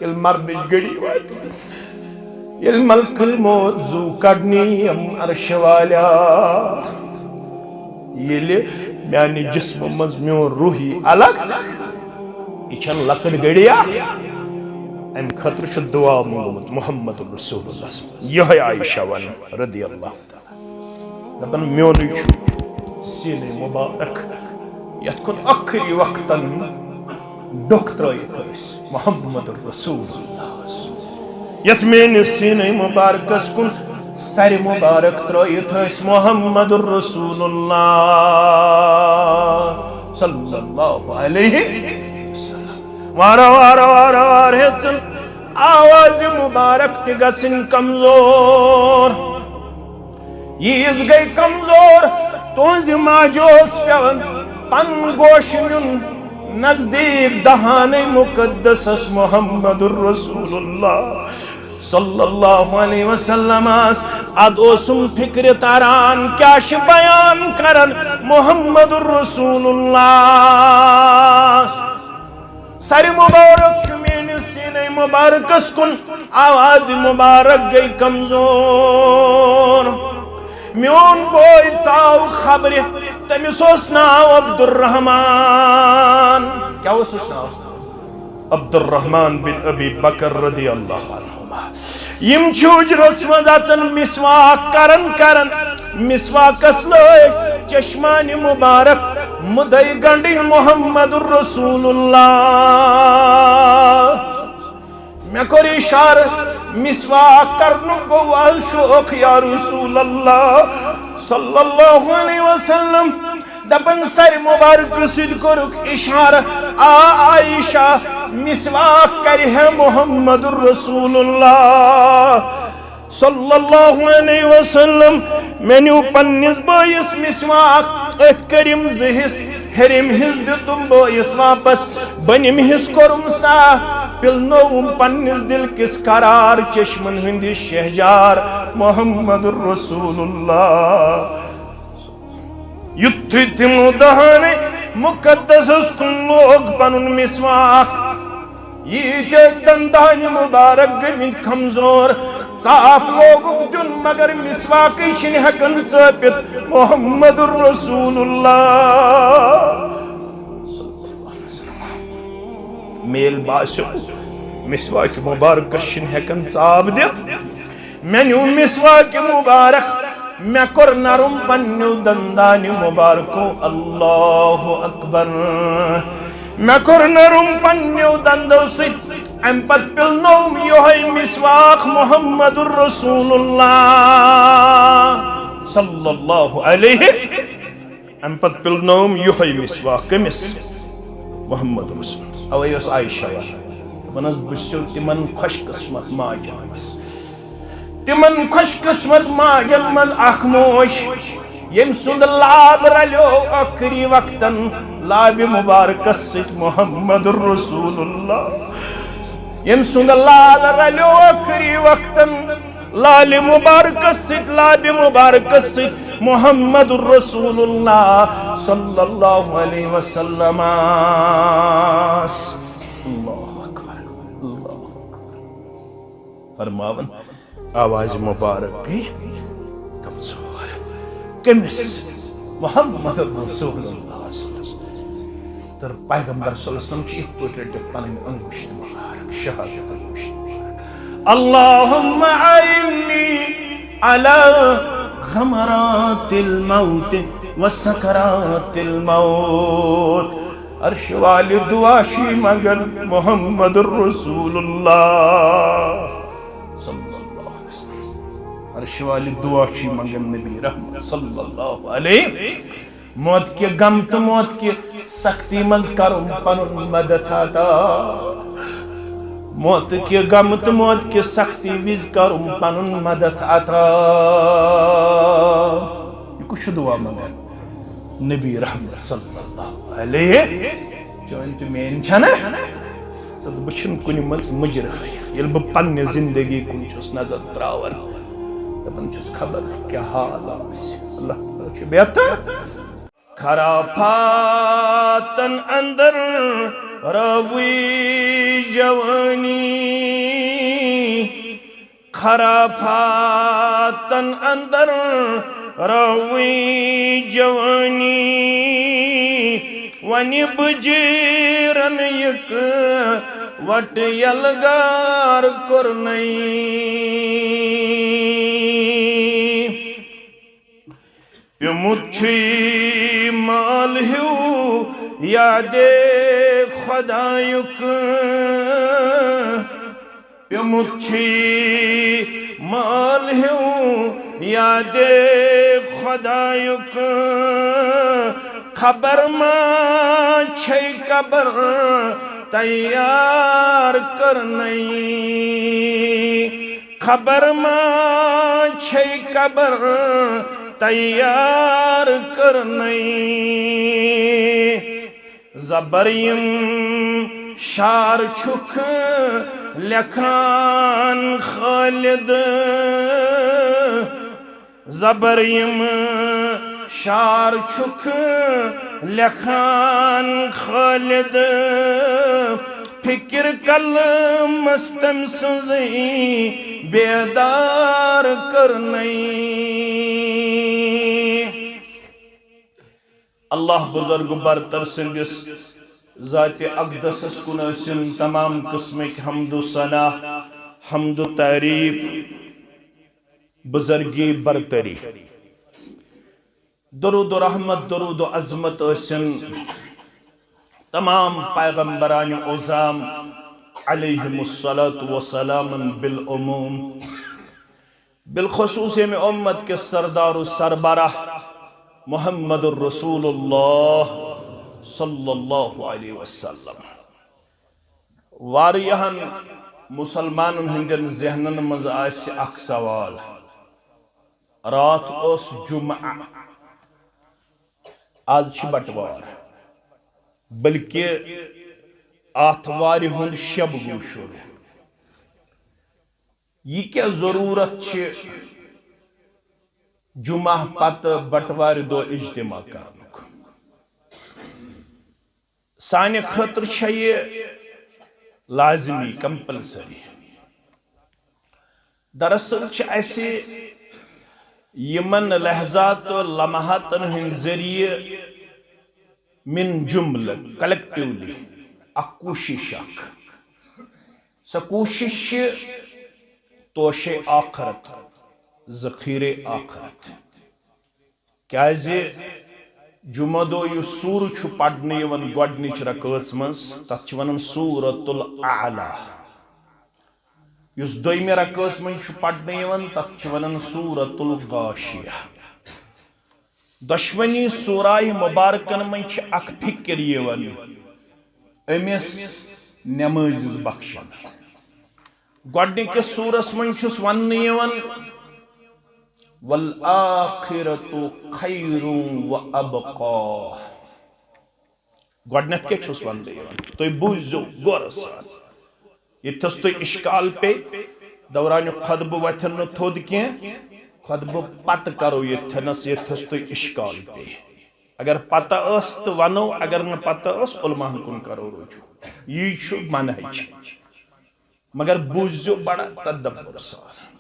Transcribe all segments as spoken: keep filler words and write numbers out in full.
ییٚلہِ مرنٕچ گھڑی واتہِ، ییٚلہِ ملک الموت زُو کڑنہِ یِم عرشہِ والیا، ییٚلہِ میانہِ جسمہٕ منٛز میون روح یی الگ، یہِ چھَنہٕ لۄکٕٹ گھڑیا، اَمہِ خٲطرٕ چھُ دُعا موٚنگمُت محمد رسول اللہ۔ یِہوٚے عائشہ وَنان رضی اللہ تعالیٰ۔ دپان، میونُے چھُ سیٖنَے مُبارک، یَتھ کُن ٲخری وقتن ڈوٚکھ ترٲیِتھ ٲسۍ محمد رسول اللہ، یَتھ میٲنِس سیٖنَے مُبارکس کُن سرِ مُبارک ترٲیِتھ ٲسۍ محمد رسول اللہ صلی اللہ علیہ وسلم۔ وارٕ وارٕ وارٕ وارٕ ہیٚژٕن آوازِ مُبارک تہِ گژھٕنۍ کمزور۔ ییٖژ گٔے کمزور، تُہنٛزِ ماجہِ اوس پٮ۪وان پنُن گوش نیُن نزدیٖک دہانَے مُقدسس محمد رسول اللہ صلی اللہ علیہ وسلمس۔ ادٕ اوسُم فکرِ تران، کیٛاہ چھِ بیان کران محمد رسول اللہ۔ سرِ مُبارک چھُ میٲنِس سیٖنَے مُبارکس کُن، آوازِ مُبارک گٔے کمزور۔ میون بوے ژاو خبرِ، تٔمِس اوس ناو عبدالرحمان۔ کیٛاہ اوسُس ناو؟ عبدالرحمان بن ابی بکر رضی اللہ عنہما۔ یِم چھِ حُجرس منٛز اژان مسواک کران کران، مسواکس لٲگۍ چشمانِ مُبارک مُدعے گنڈٕنۍ محمد رسول اللہ۔ مےٚ کوٚر اِشارٕ، مسواک کرنُک گوٚو از شوق یا رسول اللہ صلی اللہ علیہ وسلم۔ دپان سرِ مُبارکہٕ سۭتۍ کوٚرُکھ اِشارٕ، آ عائشہ، مسواک کرِ ہے محمد رسول اللہ صلی اللہ علیہ وسلم۔ مےٚ نیوٗ پننِس بٲیِس مسواک، أتھۍ کٔرِم زٕ حصہٕ، ہیٚرِم حصہٕ دیُتُم بٲیِس واپس، بٔنِم حصہٕ کوٚرُم صاف، پِلنووُم پننِس دِل کِس قرار چشمن ہٕنٛدِ شہجار محمد رسول اللہ۔ یُتھُے تِمو دہانَے مُقدسَس کُن لوگ پَنُن مسواک، ییٖتۍ ٲسۍ دَندانہِ مُبارک گٔمٕتۍ کمزور، ژاپ لوگُکھ دیُن، مگر مسواکٕے چھِنہٕ ہٮ۪کان ژٲپِتھ۔ محمد رسول اللہ۔ مےٚ ییٚلہِ باسیو، مسواکہِ مُبارکَس چھِنہٕ ہٮ۪کان ژاپ دِتھ، مےٚ نیوٗ مسواکہِ مُبارک، مےٚ کوٚر نرم پننیو دندانہِ مُبارکو، اللہ اکبر۔ مےٚ کوٚر نرم پننیو دندو سۭتۍ، امہِ پتہٕ پِلنووُم یِہوٚے مسواک محمد رسول اللہ صلی اللہ علیہ۔ امہِ پتہٕ پِلنووُم یِہوٚے مسواک۔ کٔمِس؟ محمد رسول۔ اوے ٲس عائشہ وَنان، دَپان ٲس، بہٕ چھُسو تِمن خۄش قٕسمت ماجن منٛز، تِمن خۄش قٕسمت ماجن منٛز اکھ موج، ییٚمۍ سُنٛد لاب رلیو ٲخری وقتن لابِ مُبارکس سۭتۍ محمد رسول اللہ، ییٚمۍ سُنٛد لال رلیو ٲخری وقتن لالِ مُبارکس سۭتۍ، لابِ مُبارکس سۭتۍ محمد رسول اللہ صلی اللہ علیہ وسلم۔ اللہ اکبر، اللہ اکبر۔ فرماوان، آواز مُبارک گٔے کمزور۔ کٔمِس؟ محمد رسول اللہ صلی اللہ علیہ وسلم۔ تہٕ پیغمبر صلی اللہ علیہ وسلم چھِ یِتھ پٲٹھۍ رٔٹِتھ پنٕنۍ انگشت مُبارک، شہادت انگشت مُبارک۔ اللہم اعنی علی غمرات الموت و سکرات الموت۔ عرش والہِ دعا چھِ منگان محمد رسول اللہ صلی اللہ علیہ وسلم۔ عرش والہِ دعا چھِ منگان نبی رحمت صلی اللہ علیہ۔ موت کہِ غم تہٕ موت کہِ سختی منٛز کرُن پنُن مدد عطا۔ موت کہِ غم تہٕ موت کہِ سختی وِزِ کرُن پنُن مدد عطا۔ یہِ کُس چھُ دعا منگان؟ نبی رحمت صلی اللہ علیہ۔ چٲنۍ تہٕ میٲنۍ چھَنہ؟ ژٕ تہٕ بہٕ چھِنہٕ کُنہِ منٛز مُجرٕ۔ ییٚلہِ بہٕ پننہِ زندگی کُن چھُس نظر تراوان، دپان چھُس، خبر کیٛاہ حال آسہِ۔ اللہ تعالیٰ چھُ بہتر۔ خرافاتن اندر روی جوانی۔ خرافاتن اندر روی جوانی، ونی بجیرن یک وٹ یلگار کرنئی۔ پیومت چھی مال ہیو یادِ خدایُک، پیومت چھی مال ہیو یادِ خدایُک۔ خبر ما چھے قبر تیار کرنئی، خبر ما چھے قبر تیار کرنئی۔ زبر یم شار چھُکھ لیکھان خالد، زبر یم شار چھُکھ لیکھان خالد، فکر قلمس تم سنزی بیدار کرنئی۔ اللہ بزرگ برتر سندس ذات اقدسس کن ٲسِن تمام قسمٕکۍ حمد و ثنا، حمد و تعریف، بزرگی برتری۔ درود و رحمت، درود و عظمت ٲسِن تمام پیغمبران عظام علیہم الصلاۃ والسلام بالعموم، بالخصوص ییٚمہِ امت کِس سردار و سربراہ محمد رسول اللہ صلی اللہ علیہ وسلم۔ واریاہن مسلمانن ہٕنٛدٮ۪ن ذہنن منٛز آسہِ اکھ سوال، راتھ اوس جمعہ، آز چھِ بٹوار، بلکہ آتھوارِ ہُنٛد شب گوٚو شروع۔ یہِ کیٛاہ ضروٗرت چھِ جمعہ پتہٕ بٹوارِ دۄہ اجتماع کرنُک؟ سانہِ خٲطرٕ چھےٚ یہِ لازمی، compulsory۔ دراصل چھِ اَسہِ یِمن لحظات و لمحاتن ہٕنٛدۍ ذٔریعہٕ من جملہ، collectively، اکھ کوٗشش اکھ۔ سۄ کوٗشش چھِ توشے آخرت، ذخیرے آخرت۔ کیازِ جمعہ دۄہ یُس سورہ چھُ پرنہٕ یِوان گۄڈنِچ رکٲژ منٛز، تتھ چھِ ونان سورۃ الاعلی۔ یُس دوٚیمہِ رکٲژ منٛز چھُ پرنہٕ یِوان، تتھ چھِ ونان سورۃ الغاشیہ۔ دۄشوٕنی سورہ مبارکن منٛز چھِ اکھ فکر یِوان أمِس نمٲزِس بخشن۔ گۄڈنِکِس سورس منٛز چھُس وننہٕ یِوان، "والآخرۃ خیر و ابقیٰ۔" گۄڈنٮ۪تھ کیٛاہ چھُس وننہٕ یِوان؟ تُہۍ بوٗزِو غورٕ سان۔ ییٚتھس تُہۍ اشکال پے، دورانِ خطبہٕ وۄتھن نہٕ تھوٚد کینٛہہ، خطبہٕ پتہٕ کرو ییٚتھنس، ییٚتھس تُہۍ اشکال پے۔ اگر پتہ ٲس تہٕ ونو، اگر نہٕ پتہ ٲس، علماہن کُن کرو رجوع۔ یی چھُ منہج۔ مگر بوٗزِو بڑٕ تدبر سان۔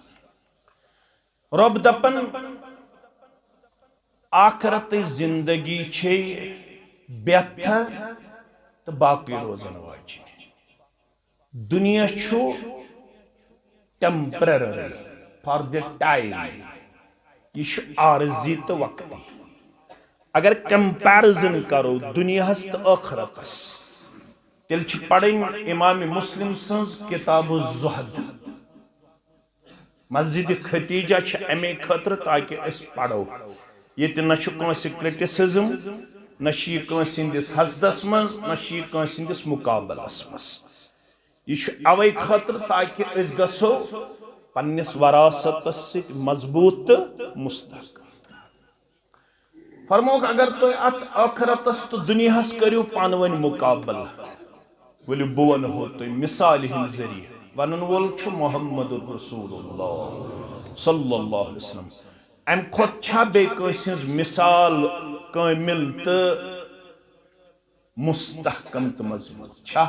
رۄب دپان، آخرتٕچ زندگی چھے بہتر تہٕ باقٕے روزن واجِنۍ۔ دُنیا چھُ temporary، for the time۔ یہِ چھُ عارضی تہٕ وقتی۔ اگر comparison کرو دُنیاہس تہٕ ٲخرتس، تیٚلہِ چھِ پرٕنۍ امام مسلم سٕنٛز کتاب الزہد۔ مسجد ختیجہ چھِ امے خٲطرٕ تاکہ أسۍ پرو۔ ییٚتہِ نہ چھُ کٲنٛسہِ criticism، نہ چھُ یہِ کٲنٛسہِ ہٕنٛدِس حسدس منٛز، نہ چھُ یہِ کٲنٛسہِ ہٕنٛدِس مقابلس منٛز۔ یہِ چھُ اوے خٲطرٕ تاکہ أسۍ گژھو پننِس وراثتس سۭتۍ مضبوط تہٕ مستحکم۔ فرمووُکھ، اگر تُہۍ اتھ ٲخرتس تہٕ دُنیاہس کٔرِو پانہٕ ؤنۍ مقابلہٕ، ؤلِو بہٕ ونہو تۄہہِ مثالہِ ہٕنٛدۍ ذٔریعہٕ۔ ونن وول چھُ محمد رسول اللہ صلی اللہ علیہ وسلم۔ امہِ کھۄتہٕ چھا بیٚیہِ کٲنٛسہِ ہٕنٛز مثال کٲمل تہٕ مستحکم تہٕ مضبوط چھا؟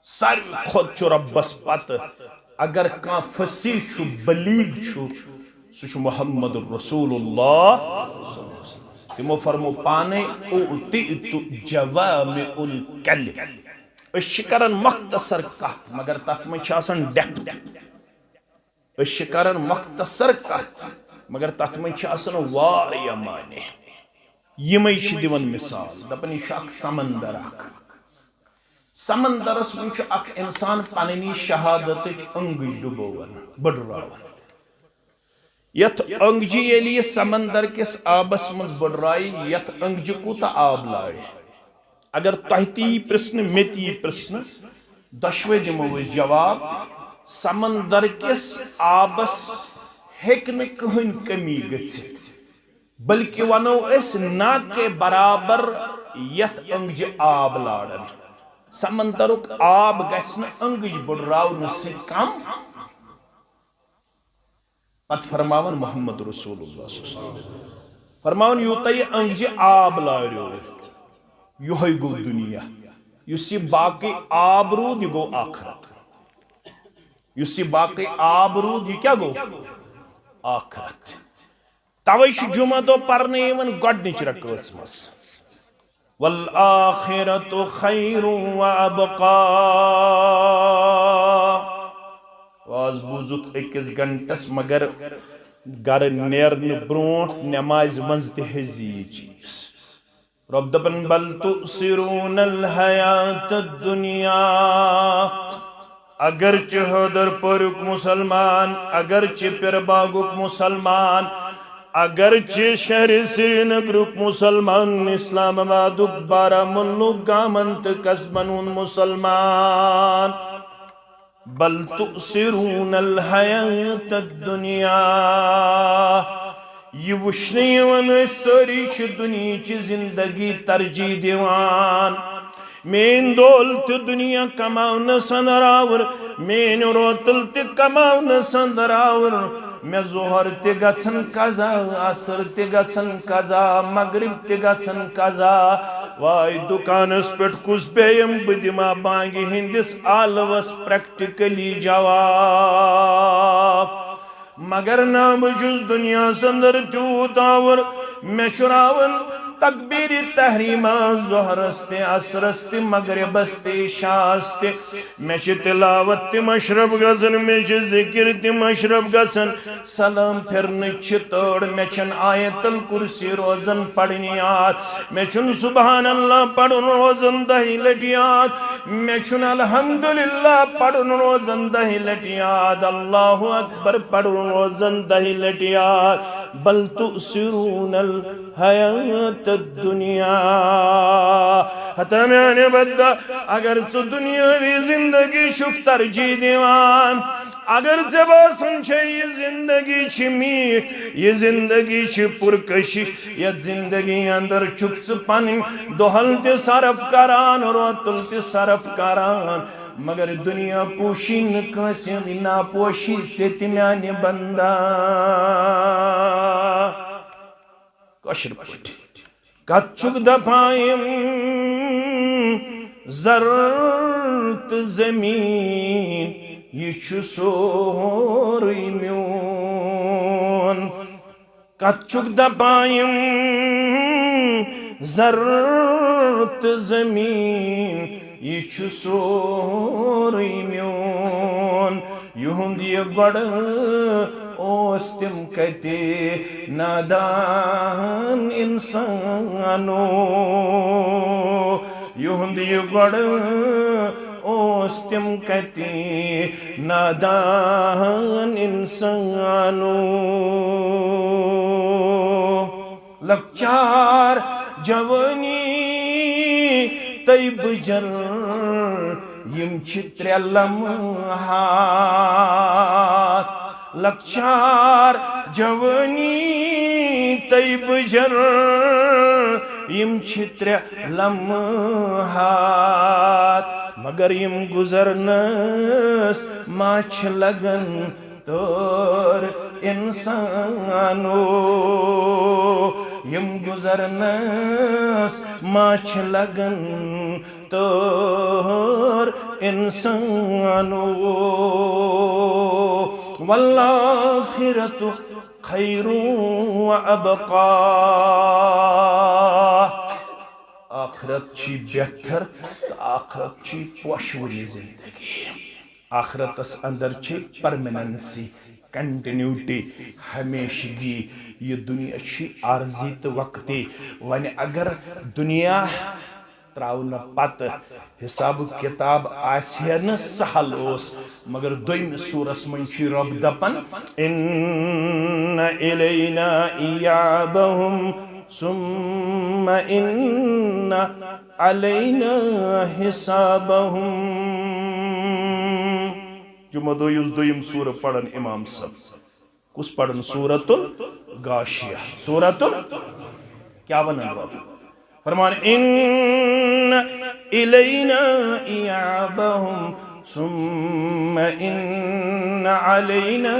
ساروی کھۄتہٕ چھُ رۄبس پتہٕ اگر کانٛہہ فصیح چھُ، بلیغ چھُ، سُہ چھُ محمد رسول اللہ۔ تِمو فرمو پانے، "اوتیت جوامع الکلم"۔ أسۍ چھِ کران مختصر کتھ، مگر تتھ منٛز چھِ آسان depth۔ أسۍ چھِ کران مختصر کتھ، مگر تتھ منٛز چھِ آسان واریاہ معنی۔ یِمے چھِ دِوان مثال، دپان، یہِ چھُ اکھ سمندر اکھ۔ سمندرس منٛز چھُ اکھ انسان پننہِ شہادتٕچ أنگٕج ڈُبووان، بٔڈراوان۔ یتھ أنگجہِ ییٚلہِ یہِ سمندر کِس آبس منٛز بٔڈرایہِ، یتھ أنگجہِ کوٗتاہ آب لارِ؟ اگر تۄہہِ تہِ یی پرژھنہٕ، مےٚ تہِ یی پرژھنہٕ، دۄشوے دِمو أسۍ جواب۔ سمندر کِس آبس ہیٚکہِ نہٕ کٕہٕنۍ کمی گٔژھِتھ، بلکہِ ونو أسۍ نہ کہ برابر یتھ أنگجہِ آب لاران۔ سمندرُک آب گژھِ نہٕ أنگٕج بٔڈراونہٕ سۭتۍ کم۔ پتہٕ فرماوان محمد رسول اللہ صلی اللہ علیہ وسلم، فرماوان، یوٗتاہ یہِ أنگجہِ آب لاریو، یِہوٚے گوٚو دُنیا۔ یُس یہِ باقٕے آب روٗد، یہِ گوٚو آخرت۔ یُس یہِ باقٕے آب روٗد، یہِ کیٛاہ گوٚو؟ آخرت۔ توے چھُ جمعہ دۄہ پرنہٕ یِوان گۄڈٕنِچ رکٲژ منٛز، "والآخرة خیر وابقی"۔ واز بوٗزُتھ أکِس گھنٹس، مگر گرٕ نیرنہٕ برونٛٹھ نمازِ منٛز تہِ ہیٚزِ یہِ چیٖز۔ رۄب دپان، "بل تؤثرون الحیات الدنیا"۔ اگرچہ حیدر پوریُک مسلمان، اگرچہ پیر باغُک مسلمان، اگرچہ شہر سرینگرُک مسلمان، اسلام آبادُک، بارہملہُک، گامن تہٕ قصبن ہُنٛد مسلمان، بل تؤثرون الحیات الدنیا۔ یہِ وٕچھنہٕ یِوان، أسۍ سٲری چھِ دُنیہٕچ زندگی ترجیح دِوان۔ میٲنۍ دولت تہِ دُنیا کماونس اندر آور، میٲنۍ روتل تہِ کماونس اندر آور۔ مےٚ ظہر تہِ گژھن قضا، عصر تہِ گژھن قضا، مغرب تہِ گژھن قضا۔ واے دُکانس پٮ۪ٹھ کُس بیٚہم، بہٕ دِما بانگہِ ہٕنٛدِس آلوس پریکٹیکلی جواب۔ مگر نہ، بہٕ چھُس دُنیاہس اندر تیوٗت آور، مےٚ چھُ راوان تکبیرِ تحریمہ ظہرس تہِ، عصرس تہِ، مغربس تہِ، عشاءس تہِ۔ مےٚ چھِ تلاوت تہِ مشرب گژھان، مےٚ چھِ ذکر تہِ مشرب گژھان۔ سلام پھرنٕچ چھِ تٲڑ، مےٚ چھَنہٕ آیت الکرسی روزان پرنہِ یاد، مےٚ چھُنہٕ سبحان اللہ پرُن روزان دَہہِ لٹہِ یاد، مےٚ چھُنہٕ الحمدللہ پرُن روزان دَہہِ لٹہِ یاد، اللہ اکبر پرُن روزان دَہہِ لٹہِ یاد۔ بل تؤثرون الحیات الدنیا۔ ہتا میانہِ بندہ، اگر ژٕ دُنیٲوی زندگی چھُکھ ترجیح دِوان، اگر ژےٚ باسان چھے یہِ زندگی چھِ میٖٹھ، یہِ زندگی چھِ پُرکشش، یتھ زندگی اندر چھُکھ ژٕ پنٕنۍ دۄہل تہِ صرف کران، روتل تہِ صرف کران، مگر دُنیا پوشی نہٕ کٲنٛسہِ ہٕنٛز ناپوشی ژےٚ تہِ میانہِ بندہ۔ کٲشِر پٲٹھۍ۔ کتھ چھُکھ دپان یِم زر تہٕ زمیٖن، یہِ چھُ سورُے میون۔ کتھ چھُکھ دپان یِم زر تہٕ زمیٖن، یہِ چھُ سورُے میون۔ یِہُنٛد یہِ گۄڈٕ اوس تِم کتہِ نادان انسانو، یِہُنٛد یہِ گۄڈٕ اوس تِم کتہِ نادان انسانو۔ لۄکچار، جوٲنی تہٕ بٕجر، یِم چھِ ترٛےٚ لمحات۔ لۄکچار، جوٲنی تہٕ بٕجر، یِم چھِ ترٛےٚ لمحات، مگر یِم گُزرنس ما چھِ لگان تور انسانو، یِم گُزرنس ما چھِ لگان تور انسانو۔ والآخرة خير وأبقى۔ آخرت چھی بہتر تہٕ آخرت چھی پوشوٕنۍ زندگی۔ آخرتس اندر چھی پرمیننسی، کنٹینیوٹی، ہمیشگی۔ یہِ دُنیا چھی عارضی تہٕ وقتی۔ وۄنۍ اگر دُنیا تراونہٕ پتہٕ حساب و کتاب آسہِ ہے نہٕ سہل اوس، مگر دوٚیمِس سورس منٛز چھُ رب دپان، ان الینا ایابہم ثم ان علینا حسابہم۔ جمعہ دۄہ یُس دوٚیِم سورہ پرن امام صٲب، کُس پرن؟ سورۃ الغاشیہ۔ سورۃ ال، کیا ونان رب؟ فرمان، ان الینا ایابہم ثم ان علینا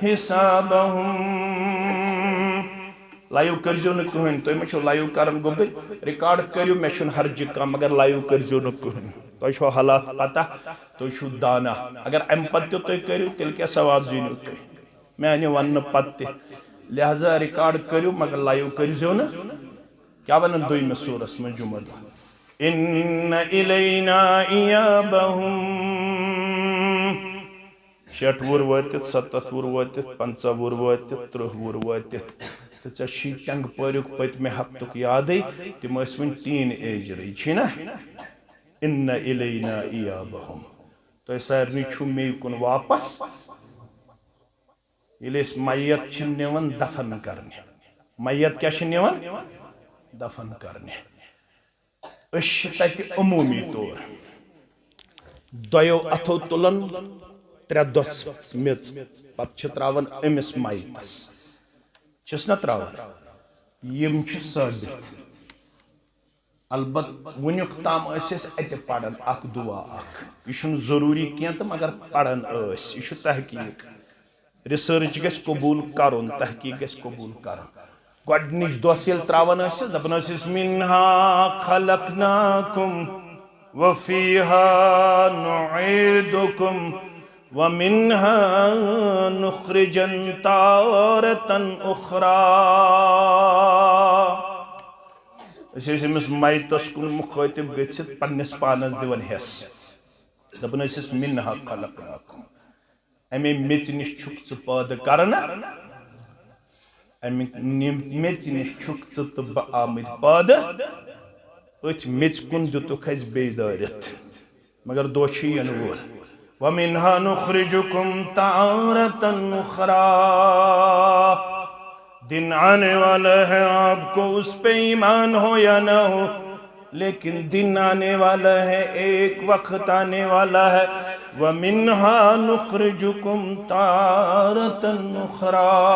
حسابہم۔ لایو کٔرزیو نہٕ کٕہٕنۍ، تُہۍ ما چھِو لایو کران گوٚبٕرۍ؟ ریکارڈ کٔرِو، مےٚ چھُنہٕ حرجہِ کانٛہہ، مگر لایو کٔرزیو نہٕ کٕہٕنۍ۔ تۄہہِ چھو حالات پتہ، تُہۍ چھِو دانا۔ اگر امہِ پتہٕ تہِ تُہۍ کٔرِو، تیٚلہِ کیٛاہ ثواب زیٖنِو تُہۍ؟ میانہِ وننہٕ پتہٕ تہِ۔ لہذا ریکارڈ کٔرِو، مگر لایو کٔرزیو نہٕ۔ کیٛاہ ونان دوٚیمِس سورس منٛز جمعہ دۄہ؟ ان الینا ایابہم۔ شیٹھ وُہر وٲتِتھ، ستتھ وُہر وٲتِتھ، پنژاہ وُہر وٲتِتھ، ترٕٛہ وُہر وٲتِتھ۔ تہٕ ژےٚ چھی ٹینگ پورُک پٔتمہِ ہفتُک یادٕے، تِم ٲسۍ وُنہِ ٹین ایجرٕے، چھی نا؟ ان الینا ایابہم۔ تۄہہِ سارنٕے چھُو مے کُن واپس۔ ییٚلہِ أسۍ میت چھِ نِوان دفن کرنہِ، میت کیٛاہ چھِ نِوان؟ دفن کرنہِ۔ أسۍ چھِ تَتہِ عموٗمی طور دۄیو اَتھو تُلان، ترٛےٚ دۄس میٚژ، پتہٕ چھِ ترٛاوان أمِس میتس۔ چھِس نہ ترٛاوان؟ یِم چھِ ثٲبت۔ البتہ وٕنیُک تام ٲسۍ أسۍ اَتہِ پران اکھ دُعا اکھ۔ یہِ چھُنہٕ ضروٗری کینٛہہ تہٕ مگر پران ٲسۍ۔ یہِ چھُ تحقیق۔ ریسرچ گژھِ قبول کرُن، تحقیق گژھِ قبول کرُن۔ گۄڈٕنِچ دۄس ییٚلہِ ترٛاوان ٲسِس، دَپان ٲسِس، منها خلقناکم وفیها نعیدکم ومنها نخرجن تارة اخری۔ أسۍ ٲسۍ أمِس میتس کُن مُخٲطِب گٔژھِتھ پننِس پانس دِوان حصہٕ۔ دَپان ٲسِس، منها خلقناکم، اَمے میٚژِ نِش چھُکھ ژٕ پٲدٕ کران، اَمہِ نِم-، میٚژِ نِش چھُکھ ژٕ تہٕ بہٕ آمٕتۍ پٲدٕ۔ أتھۍ میٚژِ کُن دِتُکھ اَسہِ بیٚیہِ دٲرِتھ، مگر دۄہ چھُ یِنہٕ وول۔ ومنها نخرجکم تارة اخری۔ دن آنے والا ہے، آپ کو اس پہ ایمان ہو یا نہ ہو، لیکن دن آنے والا ہے، ایک وقت آنے والا ہے۔ ومنها نخرجکم تارة اخری۔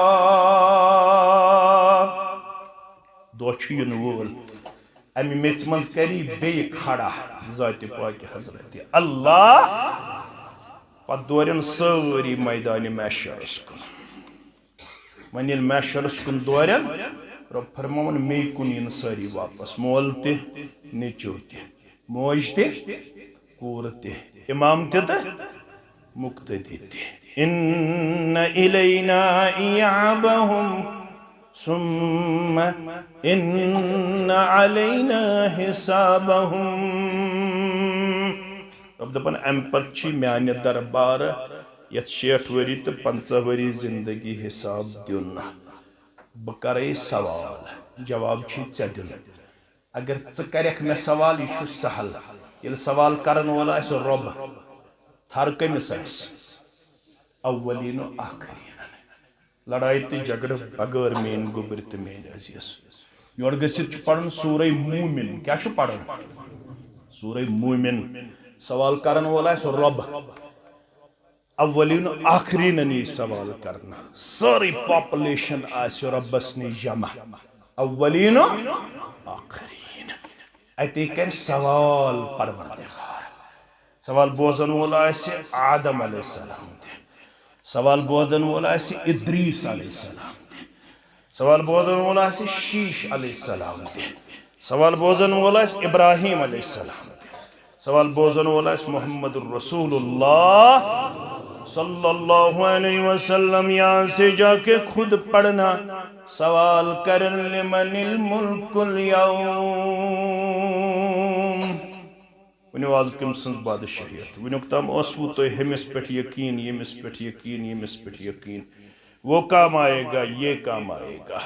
دۄہ چھُ یِنہٕ وول، اَمہِ میٚژِ منٛز کَری بیٚیہِ کھڑا ذاتِ پاکِ حضرت اللہ۔ پتہٕ دورن سٲری میدانِ محشرس کُن۔ وۄنۍ ییٚلہِ محشرس کُن دورن، رۄب فرماوان، مے کُن یِن سٲری واپس، مول تہِ، نیٚچو تہِ، موج تہِ، کوٗر تہِ، امام تہِ تہٕ مقتدی تہِ۔ ان الینا ایابہم ثم ان علینا حسابہم۔ رۄب دپان، امہِ پتہٕ چھی میانہِ دربارٕ یتھ شیٹھ ؤری تہٕ پنژاہ ؤری زندگی حساب دیُن۔ بہٕ کرے سوال، جواب چھی ژےٚ دیُن۔ اگر ژٕ کرکھ مےٚ سوال، یہِ چھُ سہل۔ ییٚلہِ سوال کرن وول آسہِ رۄب، تھر کٔمِس آسہِ؟ اولین و آخرین۔ لڑایہِ تہٕ جھگڑٕ بغٲر میٲنۍ گوٚبرۍ تہٕ میٲنۍ عزیز۔ یورٕ گٔژھِتھ چھُ پرُن سورہ مومن۔ کیٛاہ چھُ پرُن؟ سورہ مومن۔ سوال کرن وول آسہِ رۄب۔ اولین و آخرینن یی سوال کرنہٕ۔ سٲرٕے پاپولیشن آسہِ رۄبس نِش جمع۔ اولین و آخرین۔ اتے کرِ سوال پروردگار۔ سوال بوزن وول آسہِ آدم علیہ السلام تہِ۔ سوال بوزن وول آسہِ ادریس علیہ السلام تہِ۔ سوال بوزن وول آسہِ شیش علیہ السلام تہِ۔ سوال بوزن وول آسہِ ابراہیم علیہ السلام تہِ۔ سوال بوزن وول آسہِ محمد رسول اللہ۔ صلی اللہ علیہ وسلم یہاں سے جا کے خود پڑھنا، سوال کرن لمن الملک اليوم۔ ؤنِو آز کٔمۍ سٕنٛز بادشاہیت؟ وٕنیُک تام اوسوٕ تۄہہِ ہُمِس پٮ۪ٹھ یقیٖن، ییٚمِس پٮ۪ٹھ یقیٖن، ییٚمِس پٮ۪ٹھ یقیٖن۔ وہ کام آئے گا، یہ کام آئے گا۔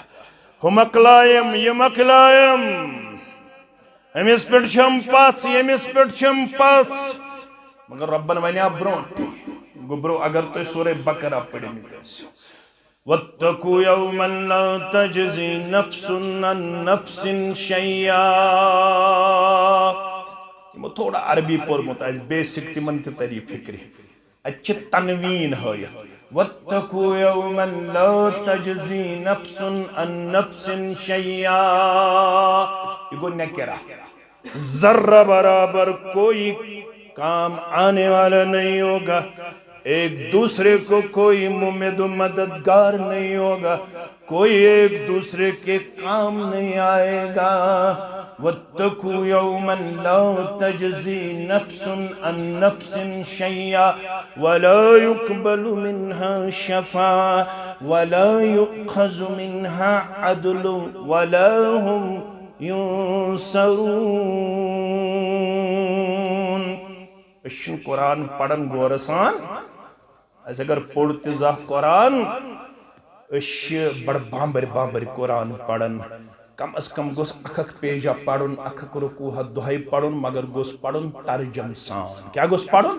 ہُہ مۄکلایَم، یہِ مۄکلایَم۔ أمِس پٮ۪ٹھ چھَم پَژھ، ییٚمِس پٮ۪ٹھ چھَم پَژھ۔ مگر رۄبَن وَنیٛا برونٛٹھ، گوٚبرو، اگر تُہۍ سورہ بقرہ پٔرمٕتۍ ٲسِو۔ واتقوا يوما لا تجزي نفس عن نفس شيئا۔ یِمو تھوڑا عربی پوٚرمُت آسہِ، بیسک، تِمن تہِ تری فکرِ۔ اَتہِ چھِ تنوین ہٲیِتھ۔ واتقوا يوما لا تجزي نفس عن نفس شيئا۔ یہِ گوٚو نکرہ۔ ذرہ برابر کوئی کام آنے والا نہیں ہوگا، ایک دوسرے کو کوئی ممد و مددگار نہیں ہوگا، کوئی ایک دوسرے کے کام نہیں آئے گا۔ واتقوا يوما لا تجزي نفس عن نفس شيئا ولا يقبل منها شفاعة ولا يؤخذ منها عدل ولا هم ينصرون۔ أسۍ چھِنہٕ قرآن پران غورٕ سان۔ اَسہِ اگر پوٚر تہِ زانٛہہ قرآن، أسۍ چھِ بڑٕ بامبرۍ بامبرۍ قرآن پران۔ کم از کم گوٚژھ اکھ اکھ پیجا پرُن، اکھ اکھ رکوع ہا دۄہے پرُن، مگر گوٚژھ پرُن ترجم سان۔ کیٛاہ گوٚژھ پرُن؟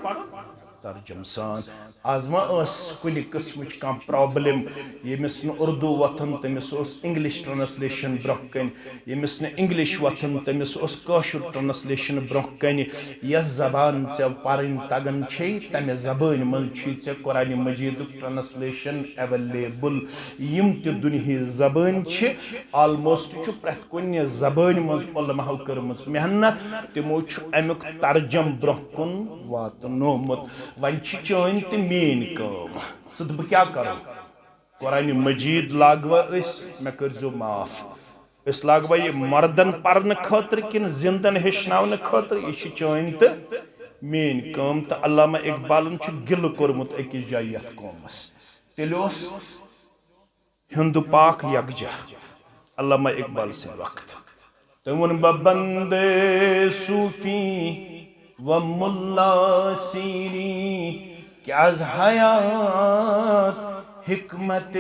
ترجم سان۔ آز ما ٲس کُنہِ قٕسمٕچ کانٛہہ پرابلم؟ ییٚمِس نہٕ اردو وۄتھان، تٔمِس اوس انگلش ٹرانسلیشن برونٛہہ کنہِ۔ ییٚمِس نہٕ انگلش وۄتھان، تٔمِس اوس کٲشُر ٹرانسلیشن برونٛہہ کنہِ۔ یۄس زبان ژےٚ پرٕنۍ تگان چھے، تمہِ زبٲنۍ منٛز چھُے ژےٚ قرآن مجیدُک ٹرانسلیشن اویلیبل۔ یِم تہِ دُنیہٕچ زبٲنۍ چھِ، آلموسٹ چھُ پرٛٮ۪تھ کُنہِ زبٲنۍ منٛز علماہو کٔرمٕژ محنت۔ تِمو چھُ امیُک ترجم برونٛہہ کُن واتنومُت۔ وۄنۍ چھِ چٲنۍ تہٕ میٲنۍ کٲم۔ ژٕ تہٕ بہٕ کیٛاہ کرو؟ قرآن مجید لاگوا أسۍ، مےٚ کٔرۍزیو معاف۔ أسۍ لاگوا یہِ مردن پرنہٕ خٲطرٕ کِنہٕ زندن ہیٚچھناونہٕ خٲطرٕ؟ یہِ چھِ چٲنۍ تہٕ میٲنۍ کٲم۔ تہٕ علامہ اقبالن چھُ گِلہٕ کوٚرمُت أکِس جایہِ یتھ قومس۔ تیٚلہِ اوس ہندو پاک یکجاہ، علامہ اقبال سٕنٛدِ وقتہٕ۔ تہٕ ووٚن بہٕ بندے صوفی و ملا سیری کہ از حیات حکمت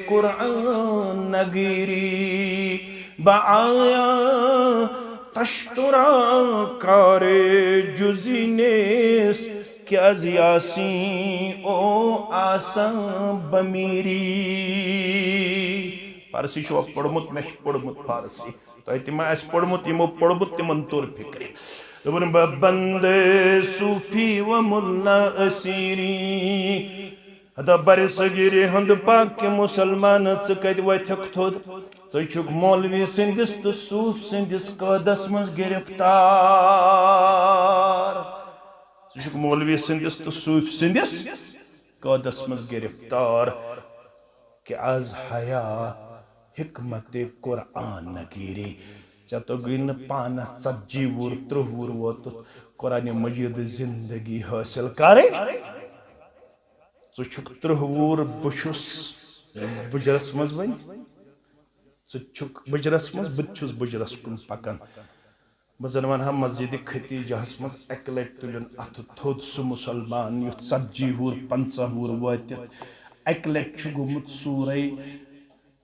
قرآن نگیری۔ بہ آیا تشترا کار جزی نیست کہ از یاسین او آسان بمیری۔ فارسی چھُوا پوٚرمُت؟ مےٚ چھُ پوٚرمُت فارسی۔ تۄہہِ تہِ ما آسہِ پوٚرمُت؟ یِمو پوٚرمُت، تِمن توٚر فِکرِ۔ دوٚپُن، بہٕ بندے صوفی و ملا اسیری۔ ہتا بر صغیری ہند پاک کہ مسلمان، ژٕ کتہِ وۄتھکھ تھوٚد؟ ژٕ چھُکھ مولوی سٕنٛدِس تہٕ صوف سٕنٛدِس قٲدس منٛز گرفتار۔ ژٕ چھُکھ مولوی سٕنٛدِس تہٕ صوف سٕنٛدِس قٲدس منٛز گرفتار۔ کہ از حیا حکمت قرآن نگیری۔ ژےٚ توٚگُے نہٕ پانس ژتجی وُہُر، ترٕٛہ وُہُر ووتُتھ قرآن مجیدٕچ زندگی حٲصِل کرٕنۍ۔ ژٕ چھُکھ ترٕٛہ وُہُر، بہٕ چھُس بُجرس منٛز وۄنۍ۔ ژٕ چھُکھ بُجرس منٛز، بہٕ تہِ چھُس بُجرس کُن پکان۔ بہٕ زن ونہٕ ہا مسجد ختیجہس منٛز اکہِ لٹہِ تُلُن اتھٕ تھوٚد سُہ مسلمان یُتھ ژتجی وُہُر، پنژاہ وُہُر وٲتِتھ اکہِ لٹہِ چھُ گوٚمُت سورہ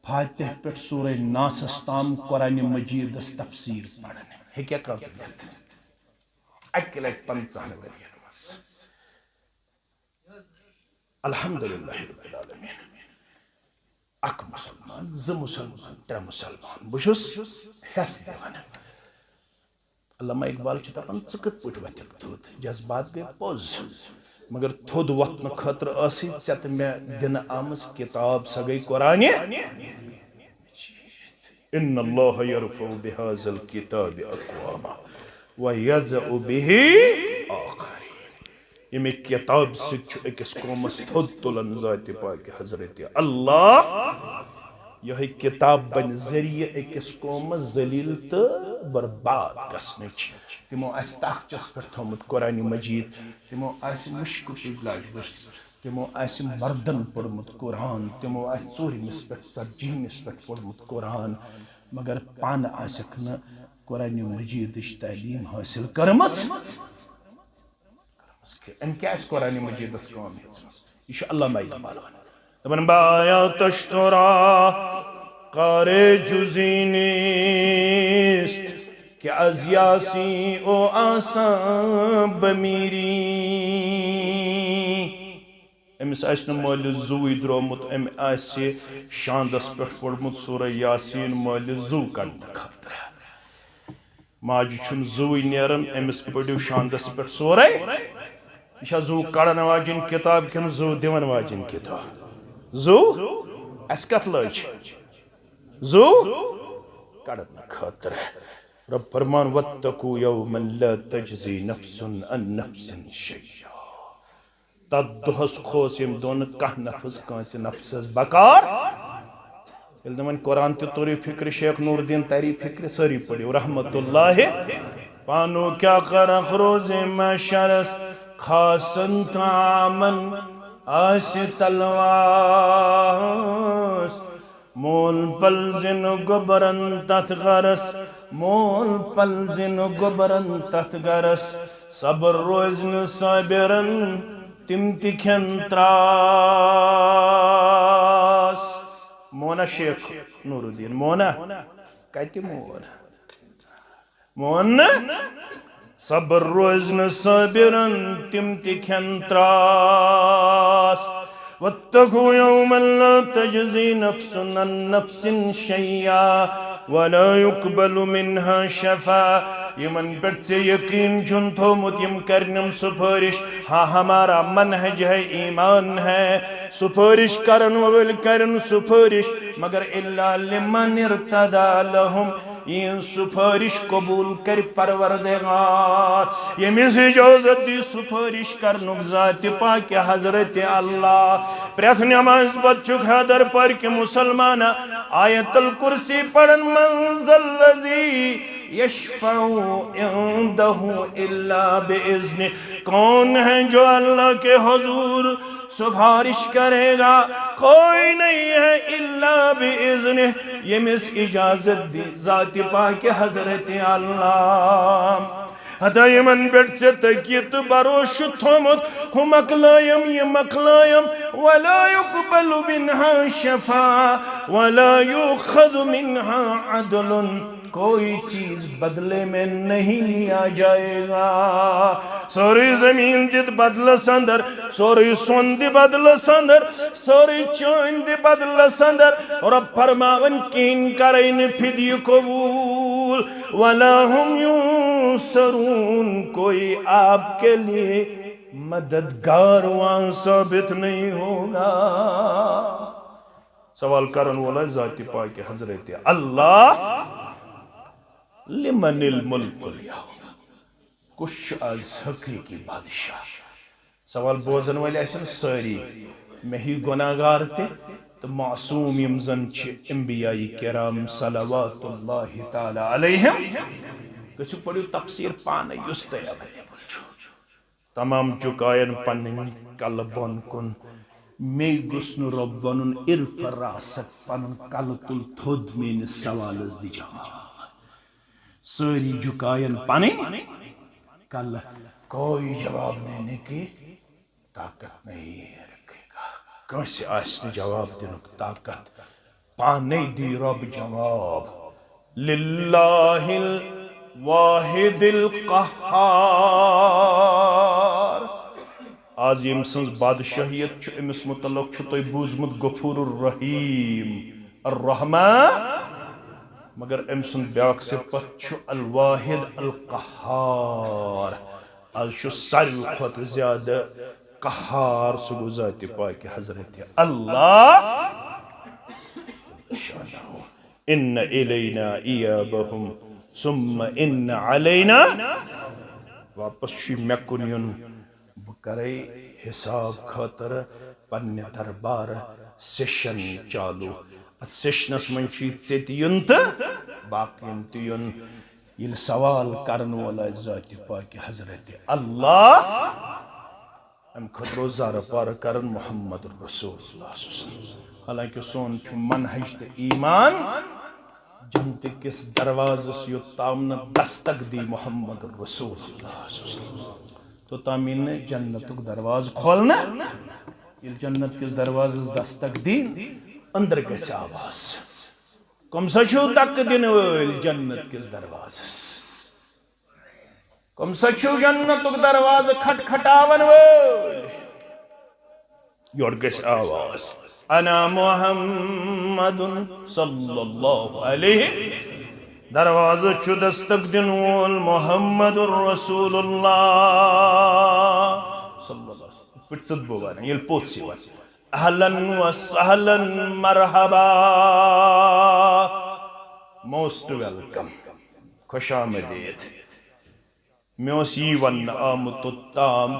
فاتح پٮ۪ٹھ سورہ ناسس تام قرآن مجیدس تفسیر پرنہِ۔ ہیٚکیٛاہ کانٛہہ ؤنِتھ؟ اکہِ لٹہِ پنژاہن ؤرین منٛز۔ الحمدللہ رب العالمین۔ اکھ مسلمان، زٕ مسلمان، ترٛےٚ مسلمان، بہٕ چھُس حٮ۪س دِوان۔ علامہ اقبال چھُ دپان، ژٕ کِتھ پٲٹھۍ وۄتھکھ تھوٚد؟ جذبات گٔے پوٚز، مگر تھوٚد وۄتھنہٕ خٲطرٕ ٲسٕے ژےٚ تہٕ مےٚ دِنہٕ آمٕژ کِتاب، سۄ گٔے قرآنہِ۔ ان اللہ یرفع بہذا الکتاب اقواما ویضع بہ آخرین۔ ییٚمہِ کتاب سۭتۍ چھُ أکِس قومس تھوٚد تُلان ذاتِ پاک حضرت اللہ۔ یِہوٚے کتاب بنہِ ذٔریعہٕ أکِس قومس ذلیل تہٕ برباد گژھنٕچ۔ تِمو آسہِ تاخچس پٮ۪ٹھ تھوٚومُت قرآن مجید، تِمو آسہِ مُشکُک اجلاس تِمو آسہِ مردن پوٚرمُت قرآن، تِمو آسہِ ژوٗرمِس پٮ۪ٹھ، ژتجیہمِس پٮ۪ٹھ پوٚرمُت قرآن، مگر پانہٕ آسٮ۪کھ نہٕ قرآنِ مجیدٕچ تعلیٖم حٲصِل کٔرمٕژ۔ أمۍ کیٛاہ آسہِ قرآنِ مجیدس کٲم ہیٚژمٕژ؟ یہِ چھُ علامہ اقبال ونان۔ دپان، بایا تشترا کار جزی نیست، کہ از یاسین او آسان بمیری۔ أمِس آسہِ نہٕ مٲلِس زُوٕے درٛومُت، أمۍ آسہِ شاندس پٮ۪ٹھ پوٚرمُت سورہ یاسین مٲلِس زُو کڑنہٕ خٲطرٕ۔ ماجہِ چھُنہٕ زُوٕے نیران، أمِس پٔرِو شاندس پٮ۪ٹھ سورہ۔ یہِ چھا زُو کڑن واجٮ۪ن کِتاب کِنہٕ زُو دِوان واجٮ۪ن کِتاب؟ زُو۔ اَسہِ کتھ لٲج؟ زُو کڑنہٕ خٲطرٕ۔ رب فرمان، واتقوا یوما لا تجزی نفس عن نفس شیئا۔ تتھ دۄہس کھوژ ییٚمہِ دۄہ نہٕ کانٛہہ نفس کٲنٛسہِ نفسس بکار۔ ییٚلہِ نہٕ وۄنۍ قرآن تہِ توٚرُے فکرِ، شیخ نور الدین تری فکرِ، سٲری پٔرِو رحمت اللہ۔ پانو کیٛاہ کرکھ روزِ محشرس، خاصن تہٕ عامن آسہِ تلواس۔ مول پلزِ نہٕ گوٚبرن تتھ گرس، مول پلزِ نہٕ گوٚبرن تتھ گرس، صبر روزِ نہٕ صابرن، تِم تہِ کھٮ۪ن تراس۔ مونہ شیخ نور الدین، مونہ؟ کتہِ مون؟ مون نہٕ؟ صبر روزِ نہٕ صابرن، تِم تہِ کھٮ۪ن تراس۔ واتقوا یوما لا تجزی نفس عن نفس شیئا ولا یقبل منها شفاعة۔ یِمن پٮ۪ٹھ ژےٚ یقین چھُن تھوٚومُت، یِم کرنم سفٲرِش۔ ہاں، ہمارا منہج ہے، ایمان ہے۔ سفٲرِش کرن وٲلۍ کرن سفٲرِش، مگر الا لمن ارتضی لهم، یِہٕنٛز سفٲرِش قبوٗل کرِ پروردگار، ییٚمِس اجازت دی سفٲرِش کرنُک ذاتِ پاکِ حضرت اللہ۔ پرٛٮ۪تھ نمازِ پتہٕ چھُکھ حیدر پارکہِ مسلمانہ آیت الکرسی پران، من ذا الذی یشفع عندہ الا باذنہ، کون ہے جو اللہ کے حضور سفارش کرے گا؟ کوئی نہیں ہے الا باذنہ، ییٚمِس اجازت دی ذاتِ پاکِ حضرت اللہ۔ ہتا یِمن پٮ۪ٹھ ژےٚ تکیہِ تہٕ بھروسہٕ چھُ تھوٚومُت، ہُہ مۄکلٲیِم، یہِ مۄکلٲیِم، ولا یقبل منها شفاعة ولا یؤخذ منها عدل، کوئی چیز بدلے میں نہیں لیا جائے گا۔ سورُے زٔمیٖن دِتھ بدلس اندر، سورُے سۄن دِ بدلس اندر، سورُے چٲنۍ دِ بدلس اندر۔ رب فرماوان، کِہیٖنۍ کرے نہٕ فدیہِ قبوٗل۔ ولا هم ینصرون، کوئی آپ کے لیے مددگار وہاں ثابت نہیں ہوگا۔ سوال کرن وول آسہِ ذاتِ پاکِ حضرت اللہ، لمن الملک الیوم؟ کُس چھُ آز حقیقی بادشاہ؟ سوال بوزن وٲلۍ آسن سٲری مےٚ ہی گۄناہگار تہِ تہٕ معصوم یِم زن چھِ انبیاء کرام صلوات اللہ تعالی علیہم۔ گٔژھِو پٔرِو تفسیر پانے یُس تۄہہِ available چھُ۔ تمام جُکاین پنٕنۍ کلہٕ بۄن کُن۔ مے گوٚژھ نہٕ رۄب ونُن، ارفع راسک، پنُن کلہٕ تُل تھوٚد، میٲنِس سوالس دِ جواب۔ سٲری جُکاین پنٕنۍ کلہٕ، کوئی جواب دینے کی طاقت نہیں رکھے گا۔ کٲنٛسہِ آسہِ نہٕ جواب دِنُک طاقت۔ پانے دی رب جواب۔ للہ الواحد القہار۔ آز ییٚمۍ سٕنٛز بادشاہیت چھُ، أمِس مُتعلق چھُ تۄہہِ بوٗزمُت غفور الرحیم، الرحمن، مگر أمۍ سُنٛد بیٛاکھ صفت چھُ الواحد القہار۔ آز چھُ ساروی کھۄتہٕ زیادٕ قہار، سُہ گوٚو ذاتِ پاکِ حضرت اللہ۔ ان الینا ایابہم ثم ان علینا۔ واپس چھُ مےٚ کُن یُن، بہٕ کرے حساب خٲطرٕ پننہِ دربارٕ سیشن چالو۔ اتھ سیشنس منٛز چھُے ژےٚ تہِ یُن تہٕ باقین تہِ یُن۔ ییٚلہِ سوال کرن وول آسہِ ذاتِ پاکِ حضرت اللہ، امہِ خٲطرٕ اوس زارٕ پارٕ کران محمد رسول اللہ صلی اللہ علیہ وسلم۔ حالانکہ سون چھُ منہج تہٕ ایمان جنتہٕ کِس دروازس یوٚت تام نہٕ دستک دی محمد رسول اللہ صلی اللہ علیہ وسلم، توٚتام یی نہٕ جنتُک دروازٕ کھولنہٕ۔ ییٚلہِ جنت کِس دروازس دستک دی، أنٛدرٕ گژھِ آواز۔ کم سا چھِو دکہٕ دِنہٕ وٲلۍ جنت کِس دروازس؟ کم سا چھِو جنتُک دروازٕ کھٹکھٹاون وٲلۍ؟ یورٕ گژھِ آواز، انا محمد صلی اللہ علیہ۔ دروازس چھُ دستک دِنہٕ وول محمد رسول اللہ صلی اللہ علیہ وسلم۔ یِتھ پٲٹھۍ ژٕ تہٕ بہٕ ونان، ییٚلہِ پوٚژھ یِوان، اہلا و سہلا، مرحبا، most welcome، خوش آمدید۔ مےٚ اوس یی وننہٕ آمُت توٚتام،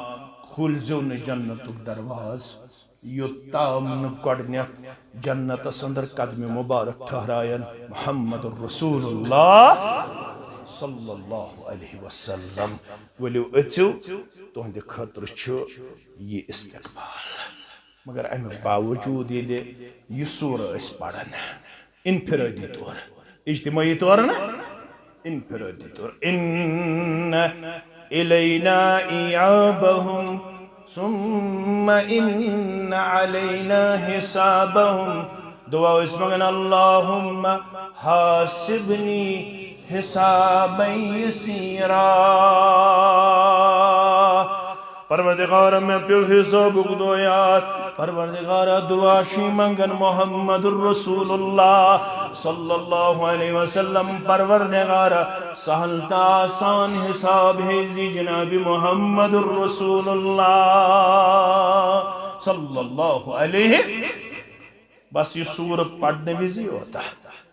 کھوٗلزیو نہٕ جنتُک دروازٕ، یوٚتام نہٕ گۄڈٕنیتھ جنتس اندر قدمِ مبارک ٹھہرایَن محمد رسول اللہ صلی اللہ علیہ وسلم۔ ؤلِو أژِو، تُہنٛدِ خٲطرٕ چھُ یہِ استقبال۔ مگر اَمہِ باوجوٗد ییٚلہِ یہِ سورہ أسۍ پران، انفرادی طور، اجتماعی طور نہٕ، انفرادی طور، ان الینا ایابہم ثم ان علینا حسابہم۔ دعا ٲسۍ منگان، اللہم حاسبنی حسابا یسیرا۔ پروردگارا، مےٚ پیوٚو حسابُک دۄہ یاد۔ پروردگارا، دعا چھُے منگان محمد رسول اللہ صلی اللہ علیہ وسلم، پروردگارا، سہل تہٕ آسان حساب ہیزِ جناب محمد رسول اللہ صلی اللہ علیہ۔ بس یہِ سورہ پرنہٕ وِزِ یوت۔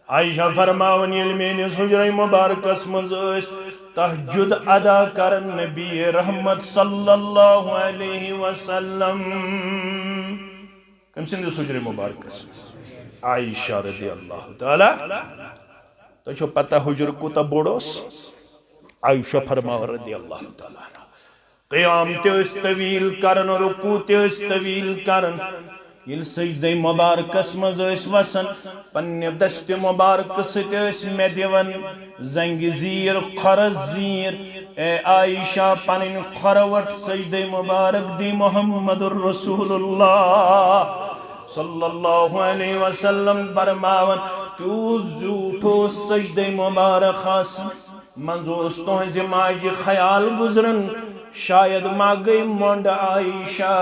عائشہ فرماوان، ییٚلہِ میٲنِس حجرے مبارکس منٛز ٲسۍ تہجد ادا کران نبی رحمت صلی اللہ علیہ وسلم۔ کٔمۍ سٕنٛدِس حجرے مبارکس منٛز؟ عائشہ رضی اللہ تعالیٰ۔ تۄہہِ چھو پتہ حجر کوٗتاہ بوٚڑ اوس؟ عائشہ فرماوان رضی اللہ تعالیٰ عنہا، قیام تہِ ٲسۍ طویل کران، رکوع تہِ ٲسۍ طویل کران۔ ییٚلہِ سجدے مبارکس منٛز ٲسۍ وسان، پننہِ دستِ مبارکہٕ سۭتۍ ٲسۍ مےٚ دِوان زنگہِ زیٖر، کھۄرس زیٖر۔ اے عائشہ، پنٕنۍ کھۄروٹ سجدے مبارک دی محمد رسول اللہ صلی اللہ علیہ وسلم فرماوان، تیوٗت زیوٗٹھ اوس سجدے مبارک آسان۔ منٛز اوس تُہنٛزِ ماجہِ خیال گُزران، شاید ما گٔے مۄنڈ عائشہ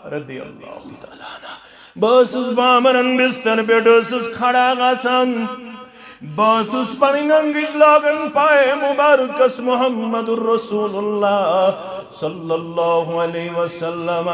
رضی اللہ تعالیٰ عنہا۔ بہٕ ٲسٕس بامبرن بستر پٮ۪ٹھ ٲسٕس کھڑا گژھان، بہٕ ٲسٕس پنٕنۍ انگٕج لاگان پایہِ مبارکس محمد رسول اللہ صلی اللہ علیہ وسلم۔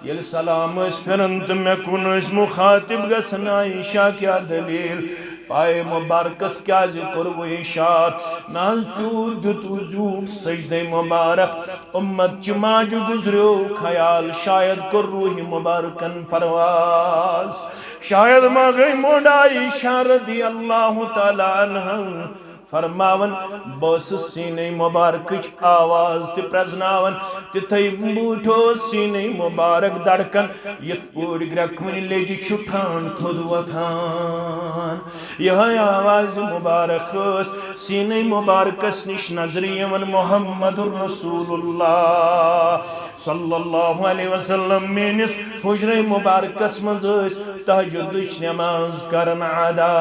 ییٚلہِ سلام ٲسۍ پھِران تہٕ مےٚ کُن ٲسۍ مُخاطب گژھان، عائشہ، کیٛاہ دٔلیٖل؟ پایہِ مُبارکس کیٛازِ کوٚروٕ اِشارٕ؟ نہ حظ، تیوٗت دیُتوٕ زیوٗٹھ سجدے مُبارک۔ اُمت چہِ ماجہِ گُزریو خیال، شاید کوٚر روحِ مُبارکن پرواز، شاید ما گٔے مۄنڈ عائشہ رضی اللہ تعالیٰ عنہا۔ فرماوان، بہٕ ٲسٕس سیٖنے مُبارکٕچ آواز تہِ پرٛزناوان، تِتھَے پٲٹھۍ اوس سیٖنے مُبارک دڑکان، یِتھ پٲٹھۍ گرٛٮ۪کوٕنۍ لیٚجہِ چھُ ٹھانٛڈ تھوٚد وۄتھان۔ یِہوٚے آواز مُبارک ٲس سیٖنے مُبارکس نِش نظرِ یِوان محمد رسول اللہ صلی اللہ علیہ وسلم۔ میٛٲنِس حُجرے مُبارکس منٛز ٲسۍ تہجدٕچ نٮ۪ماز کران ادا۔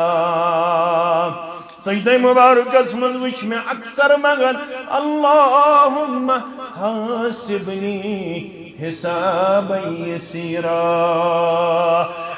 سجدے مبارکس منٛز وٕچھ مےٚ اکثر منگان، اللہم حاسبنی حسابا یسیرا۔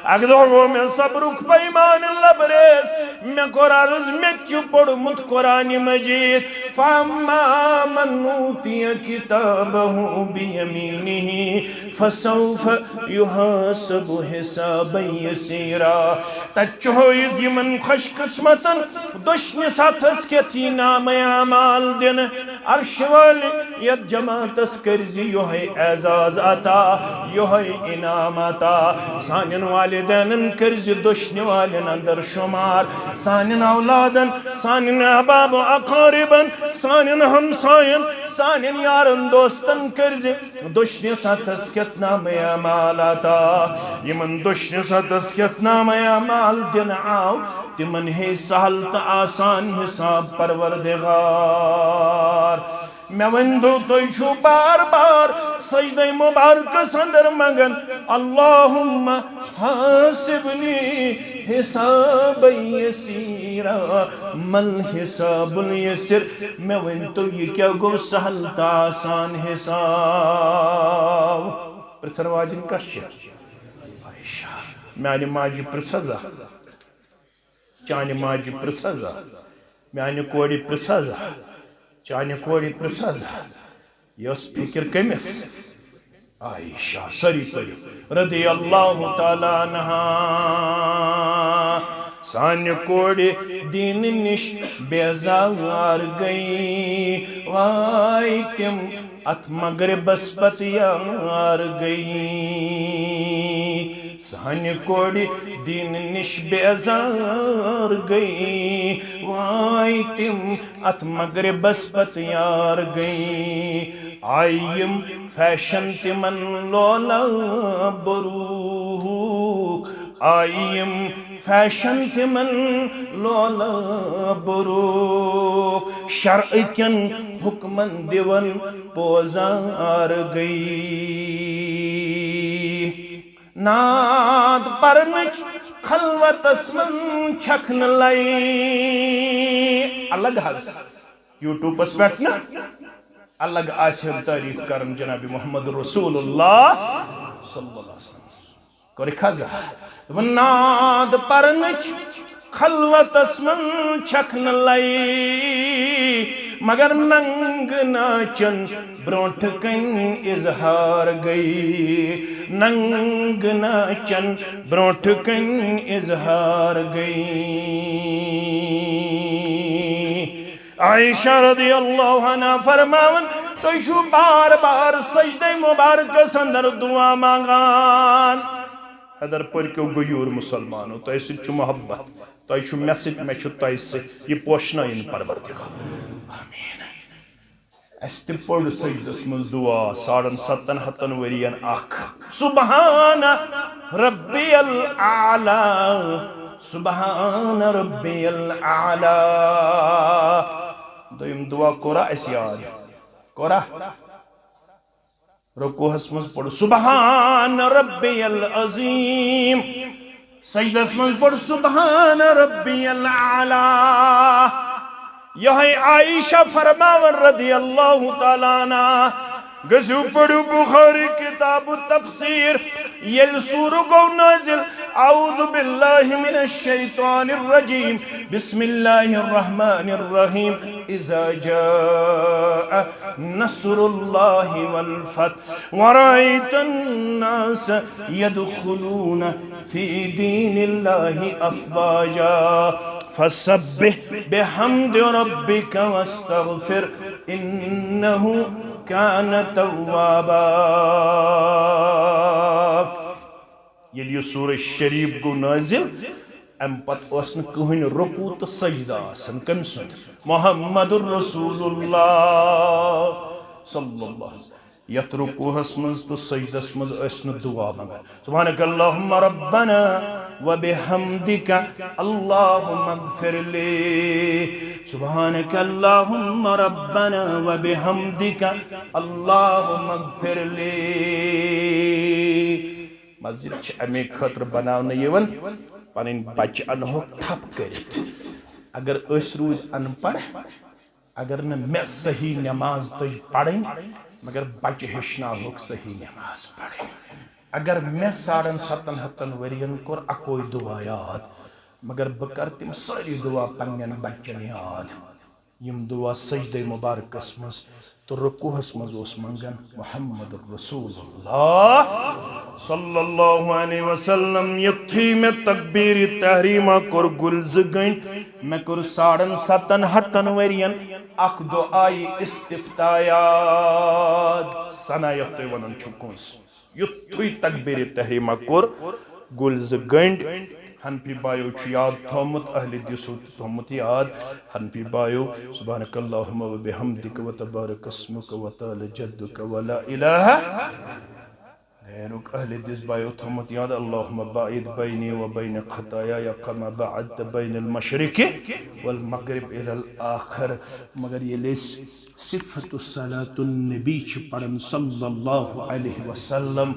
اکہِ دۄہ گوٚو مےٚ صبرُک پیمانہٕ لبریز، مےٚ کوٚر عرض، مےٚ تہِ چھُ پوٚرمُت قرآنِ مجید، فاما من اوتی کتابہ بیمینہ فسوف یحاسب حسابا یسیرا۔ تتہِ چھُ ہٲیِتھ یِمن خوش قسمتن دٔچھنِس ہتھس کٮ۪تھ یی نامہ اعمال دِنہٕ۔ عرش والہِ یتھ جماعتس کٔرزِ یۄہے اعزاز عطا، یۄہے انعام عطا۔ سانٮ۪ن والدینن کٔرزِ دٔچھنہِ والٮ۪ن اندر شمار، سانٮ۪ن اولادن، سانٮ۪ن احباب و اقاربن، سانٮ۪ن ہمساین، سانٮ۪ن یارن دوستن کٔرزِ دٔچھنِس اتھس کٮ۪تھ نامہ اعمال عطا۔ یِمن دٔچھنِس اتھس کٮ۪تھ نامہ اعمال دِنہٕ آو، تِمن ہے سہل تہٕ آسان حساب پروردگار۔ مےٚ ؤنۍتو، تُہۍ چھِو بار بار سجدے مبارکس اندر منگان، اللہم حاسبنی حسابا یسیرا، مل حساب الیسر۔ مےٚ ؤنۍتو، یہِ کیٛاہ گوٚو سہل تہٕ آسان حساب؟ پرٛژھن واجِنۍ کس چھِ؟ عائشہ۔ میانہِ ماجہِ پرٛژھا زانٛہہ؟ چانہِ ماجہِ پرٛژھا زانٛہہ؟ میانہِ کورِ پرٛژھا زانٛہہ؟ چانہِ کورِ پرٛژھا زانٛہہ؟ یہِ ٲس فکر کٔمِس؟ عائشہ۔ سٲری پٔرِو۔ رضی اللہ تعالیٰ عنہا۔ سانہِ کورِ دیٖنہٕ نِش بیزار گٔے، واے تِم اتھ مغربس پتہٕ یار گٔے۔ سانہِ کورِ دیٖنہٕ نِش بیزار گٔے، واے تِم اتھ مغربس پتہٕ یار گٔے۔ آیہِ یِم فیشن تِمن لولہ بروک، آیہِ یِم فیشن تِمن لولہ بروک، شرع کٮ۪ن حکمن دِوان پوزار گٔے۔ نعت پرنٕچ خلوتس منٛز چھکھ نہٕ لے۔ الگ حظ، یوٹیوبس پٮ۪ٹھ نہ الگ آسہِ ہن تعریف کران جناب محمد رسول اللہ صلی اللہ علیہ وسلم۔ کوٚرُکھ حظ؟ دوٚپُن، نعت پرنٕچ خلوتس منٛز چھکھ نہٕ لے، مگر ننگ ناچن برونٹھ کن اظہار گئی، ننگ ناچن برونٹھ کن اظہار گئی۔ عائشہ رضی اللہ عنہا فرماون، تُہۍ چھِو بار بار سجدے مبارکس اندر دعا مانگان۔ حیدر پرکیو غیور مسلمانو، تۄہہِ سۭتۍ چھُ محبت، تۄہہِ چھُ مےٚ سۭتۍ، مےٚ چھُ تۄہہِ سۭتۍ، یہِ پوشنٲیِن پروردگار۔ آمین۔ اسہِ تہِ پوٚر سجدس منٛز دعا ساڑن ستن ہتن ؤرین اکھ۔ سبحان ربی الاعلی، سبحان ربی الاعلی۔ دوٚیِم دعا کوٚرا اسہِ یاد؟ کوٚرا؟ رکوعس منٛز پوٚر سبحان ربی العظیم۔ سجدس منٛز پوٚر سبحان ربی الاعلی۔ یہے عائشہ فرماون رضی اللہ تعالیٰ عنہا، گژھِو پٔرِو بخاری کتاب تفسیر، ییٚلہِ سورہ گوٚو نازل، اعوذ باللہ من الشیطان الرجیم، بسم اللہ الرحمن الرحیم، اذا جاء نصر اللہ والفتح ورأيت الناس يدخلون في دين الله أفواجا فسبح بحمد ربك واستغفر إنه كان توابا۔ ییٚلہِ یہِ سورہ شریف گوٚو نازل، امہِ پتہٕ اوس نہٕ کٕہٕنۍ رکوع تہٕ سجدٕ آسان۔ کٔمۍ سُنٛد؟ محمد رسول اللہ صلی اللہ علیہ وسلم۔ یتھ رکوعس منٛز تہٕ سجدس منٛز ٲسۍ نہٕ دعا منگان۔ سبحانک اللہم ربنا و بحمدک اللہم اغفر لی۔ سبحانک اللہم ربنا و بحمدک اللہم اغفر لی۔ مسجد چھِ اَمے خٲطرٕ بناونہٕ یِوان، پنٕنۍ بچہِ انہوکھ تھپھ کٔرِتھ۔ اگر أسۍ روٗدۍ ان پڑھ، اگر نہٕ مےٚ صحیح نماز تٔج پرٕنۍ، مگر بچہِ ہیٚچھناوہوکھ صحیح نماز پرٕنۍ۔ اگر مےٚ ساڑن ستن ہتن ؤرین کوٚر اکوے دعا یاد، مگر بہٕ کرٕ تِم سٲری دعا پننٮ۪ن بچن یاد۔ یِم دُعا سجدے مبارکس منٛز تہٕ رکوعس منٛز اوس منٛگان محمد رسول اللہ صلی اللہ علیہ وسلم۔ یُتھُے مےٚ تکبیرِ تحریمہ کوٚر گُلۍ زٕ گٔنٛڈۍ، مےٚ کوٚر ساڑن ستن ہتن ؤرین اکھ دُعایہِ استفتاح یاد۔ ثنا یتھ تُہۍ ونان چھِو کٲنٛسہِ۔ یُتھُے تکبیرِ تحریمہ کوٚر، گُلۍ زٕ گٔنٛڈۍ۔ حنفی بایو چھُ یاد تھوٚومُت، اہلِ حدیثو تہِ تھوٚومُت یاد۔ حنفی بایو، سبحانک اللہم و بحمدک و تبارک اسمک و تعالی جدک و لا الہ غیرک۔ اہلِ حدیث بایو تھوٚومُت یاد، اللہم باعد بینی و بین خطایای کما باعدت بین المشرق والمغرب الی الآخر۔ مگر ییٚلہِ أسۍ صفت صلاۃ النبی چھِ پران صلی اللہ علیہ وسلم،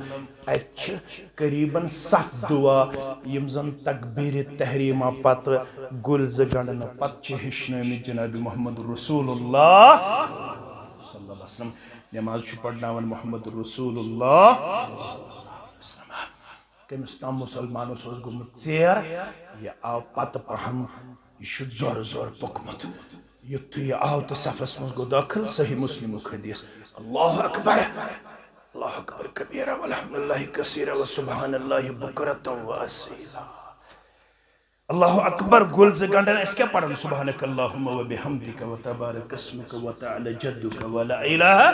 اتہِ چھِ قریباً ستھ دعا، یِم زن تکبیرِ تحریمہ پتہٕ گُلۍ زٕ گنڈنہٕ پتہٕ چھِ ہیٚچھنٲومٕتۍ جناب محمد رسول اللہ صلی اللہ علیہ وسلم۔ نماز چھُ پرناوان محمد رسول اللہ۔ کٔمِس تام مسلمانس اوس گوٚمُت ژیر، یہِ آو پتہٕ پہم، یہِ چھُ زورٕ زورٕ پوٚکمُت۔ یُتھُے یہِ آو تہٕ صفس منٛز گوٚو دٲخل، صحیح مسلمُک حدیث۔ اللہ اکبر، اللہ اکبر کبیرا والحمد للہ کثیرا وسبحان اللہ بکرۃ واصیلا۔ اللہ اکبر، گُلۍ زٕ گنڈن، أسۍ کیٛاہ پران؟ سبحانک اللہم و بحمدک و تبارک اسمک و تعالی جدک و لا الہ۔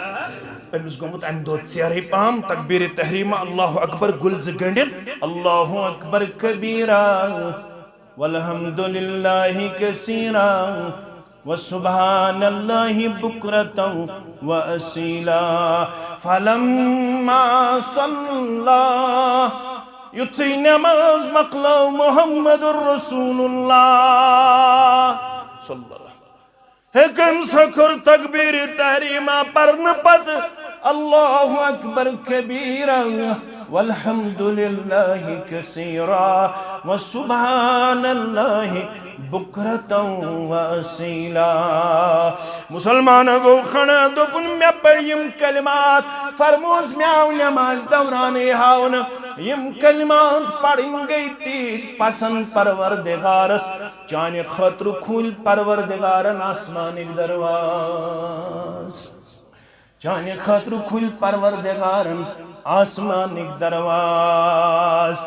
أمِس گوٚمُت امہِ دۄہ ژیرٕے پہم، تکبیرِ تحریمہ، اللہ اکبر، گُلۍ زٕ گنڈن، اللہ اکبر کبیرا والحمد للہ کثیرا وسبحان اللہ بکرۃ واصیلا۔ فلما صلی، یُتھُے نماز مۄکلٲو محمد رسول اللہ صلی اللہ علیہ وسلم، ہے، کٔمۍ سا کوٚر تکبیرِ تحریمہ پرنہٕ پتہٕ اللہ اکبر کبیرا والحمد للہ کثیرا وسبحان اللہ بکرۃ واصیلا۔ مسلمان گوٚو کھڑا، دوٚپُن، مےٚ پٔرۍ یِم کلمات، فرموس، مےٚ آو نماز دورانٕے ہاونہٕ، یِم کلمات پرٕنۍ گٔے تیٖتۍ پسند پروردگارس، چانہِ خٲطرٕ کھوٗلۍ پروردگارن آسمانٕکۍ درواز۔ چانہِ خٲطرٕ کھُلۍ پروردگارن آسمانٕکۍ درواز۔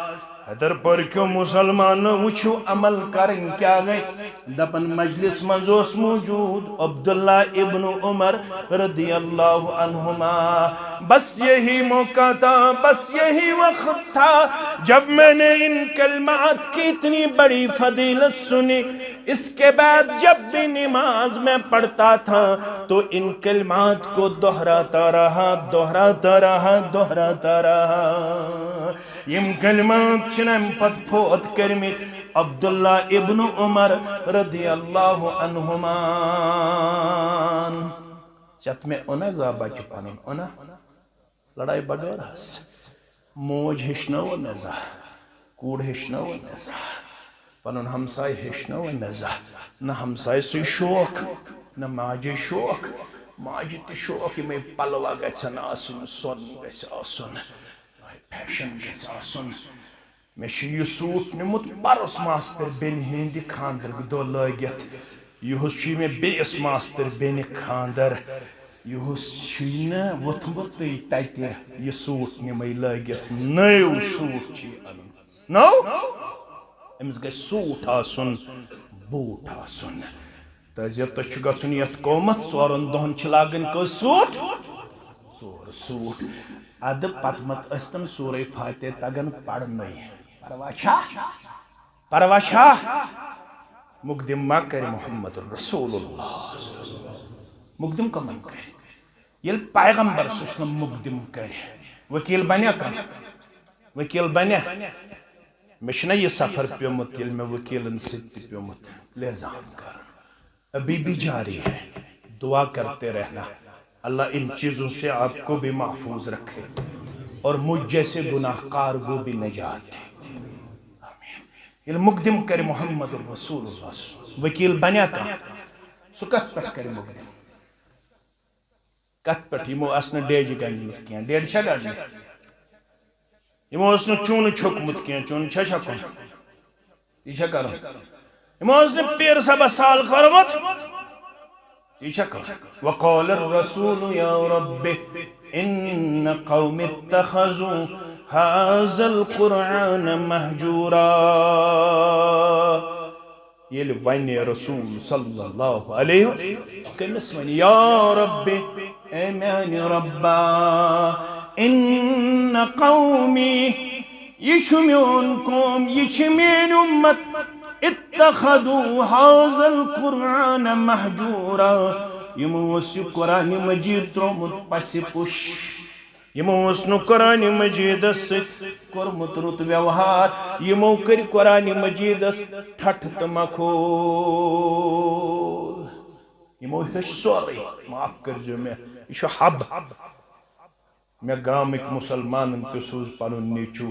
حیدر پورکیو مسلمانو، وٕچھِو عمل کرٕنۍ کیٛاہ گٔے۔ دپان مجلس منٛز اوس موجود عبداللہ ابن عمر رضی اللہ عنہما۔ بس یہی موقع تھا، بس یہی وقت تھا، جب میں نے ان کلمات کی اتنی بڑی فضیلت سنی۔ اس کے بعد جب بھی نماز میں پڑھتا تھا تو ان کلمات کو دہراتا رہا، دہراتا رہا، دہراتا رہا۔ یِم کلمات چھِنہٕ اَمہِ پتہٕ فوت کٔرمٕتۍ عبداللہ ابن عمر رضی اللہ عنہما۔ ژےٚ تہٕ مےٚ اوٚنا زا بچہٕ پنُن، اوٚنا؟ لڑاے بغٲر حظ۔ موج ہیٚچھنٲوٕن مےٚ زانٛہہ، کوٗر ہیٚچھنٲوٕن مےٚ زانٛہہ، پنُن ہمساے ہیٚچھنٲوٕن مےٚ زانٛہہ۔ نہ ہمساے سُے شوق، نہ ماجے شوق۔ ماجہِ تہِ شوق یِمے پلوا گژھن آسٕنۍ، سۄن گژھِ آسُن، فیشن گژھِ آسُن۔ مےٚ چھُ یہِ سوٗٹ نیوٗمُت پرُس ماستٕر بیٚنہِ ہٕنٛدِ خانٛدرٕکۍ دۄہ لٲگِتھ۔ یِہُس چھُے مےٚ بیٚیِس ماستٕر بیٚنہِ خانٛدر۔ یِہُس چھُے نہٕ ووٚتھمُتٕے تَتہِ یہِ سوٗٹ نِمَے لٲگِتھ۔ نٔو سوٗٹ چھُے اَنُن۔ نٔو؟ أمِس گژھِ سوٗٹ آسُن، بوٗٹ آسُن۔ تہٕ زِ تۄہہِ چھُ گژھُن یَتھ قومَس، ژورَن دۄہَن چھِ لاگٕنۍ کٔژ سوٗٹ؟ ژور سوٗٹ۔ اَدٕ پَتہٕ مَتہٕ ٲسۍتَن سورہ فاتحہ تَگان پَرنُے۔ پَروا چھا؟ پَروا چھا؟ مقدم ما کَرِ محمد رسول اللہ۔ مقدم کَمَن کَرِ؟ ییٚلہِ پیغمبر صلی اللہ علیہ وسلم مقدم کَرِ، وکیل بَنیا کانٛہہ؟ وکیل بَنیا؟ مےٚ چھُنہ یہِ سفر پیوٚمُت، ییٚلہِ مےٚ وکیلن سۭتۍ تہِ پیوٚمُت لیزان کرُن۔ ابھی بھی جاری ہے، دعا کرتے رہنا، اللہ ان چیزوں سے آپ کو بھی محفوظ رکھے اور مجھ جیسے گناہ کار کو بھی نجات دے۔ آمین۔ ییٚلہِ مقدم کرِ محمد رسول اللہ صلی اللہ علیہ وسلم، وکیل بنیا کانٛہہ، سُہ کتھ پٮ۪ٹھ کرِ مقدم؟ کتھ پٮ۪ٹھ؟ یِمو ٲس نہٕ ڈیجہِ گنٛڈمٕژ کینٛہہ۔ ڈیڈ چھا گنٛڈنہِ؟ یِمو اوس نہٕ چوٗنہٕ چھوٚکمُت کینٛہہ۔ چوٗنہٕ چھا چھکُن؟ یہِ چھا کرُن؟ یِمو اوس نہٕ پیٖر صٲبس سال کوٚرمُت۔ یہِ چھا کانٛہہ؟ وقال الرسول یا رب ان قوم اتخذوا هذا القرآن مهجورا۔ ییٚلہِ وَنہِ رسول صلی اللہ علیہ وسلم، کٔمِس وَنہِ؟ یا رب، اے میانہِ ربا، ان قومی، یہِ چھُ میون قوم، یہِ چھِ میٲنۍ اُمت، اتخذوا هذا القرآن مهجورا، یِمو اوس یہِ قرآن مجید ترٛوومُت پسِ پُش۔ یِمو اوس نہٕ قرآن مجیدس سۭتۍ کوٚرمُت رُت ویوہار۔ یِمو کٔرۍ قرآن مجیدس ٹھٹھ تہٕ مخول۔ یِمو ہیوٚچھ سورُے۔ معاف کٔرۍزیو مےٚ، یہِ چھُ حب۔ مےٚ گامٕکۍ مُسلمانن تہِ سوٗز پنُن نیٚچوٗ۔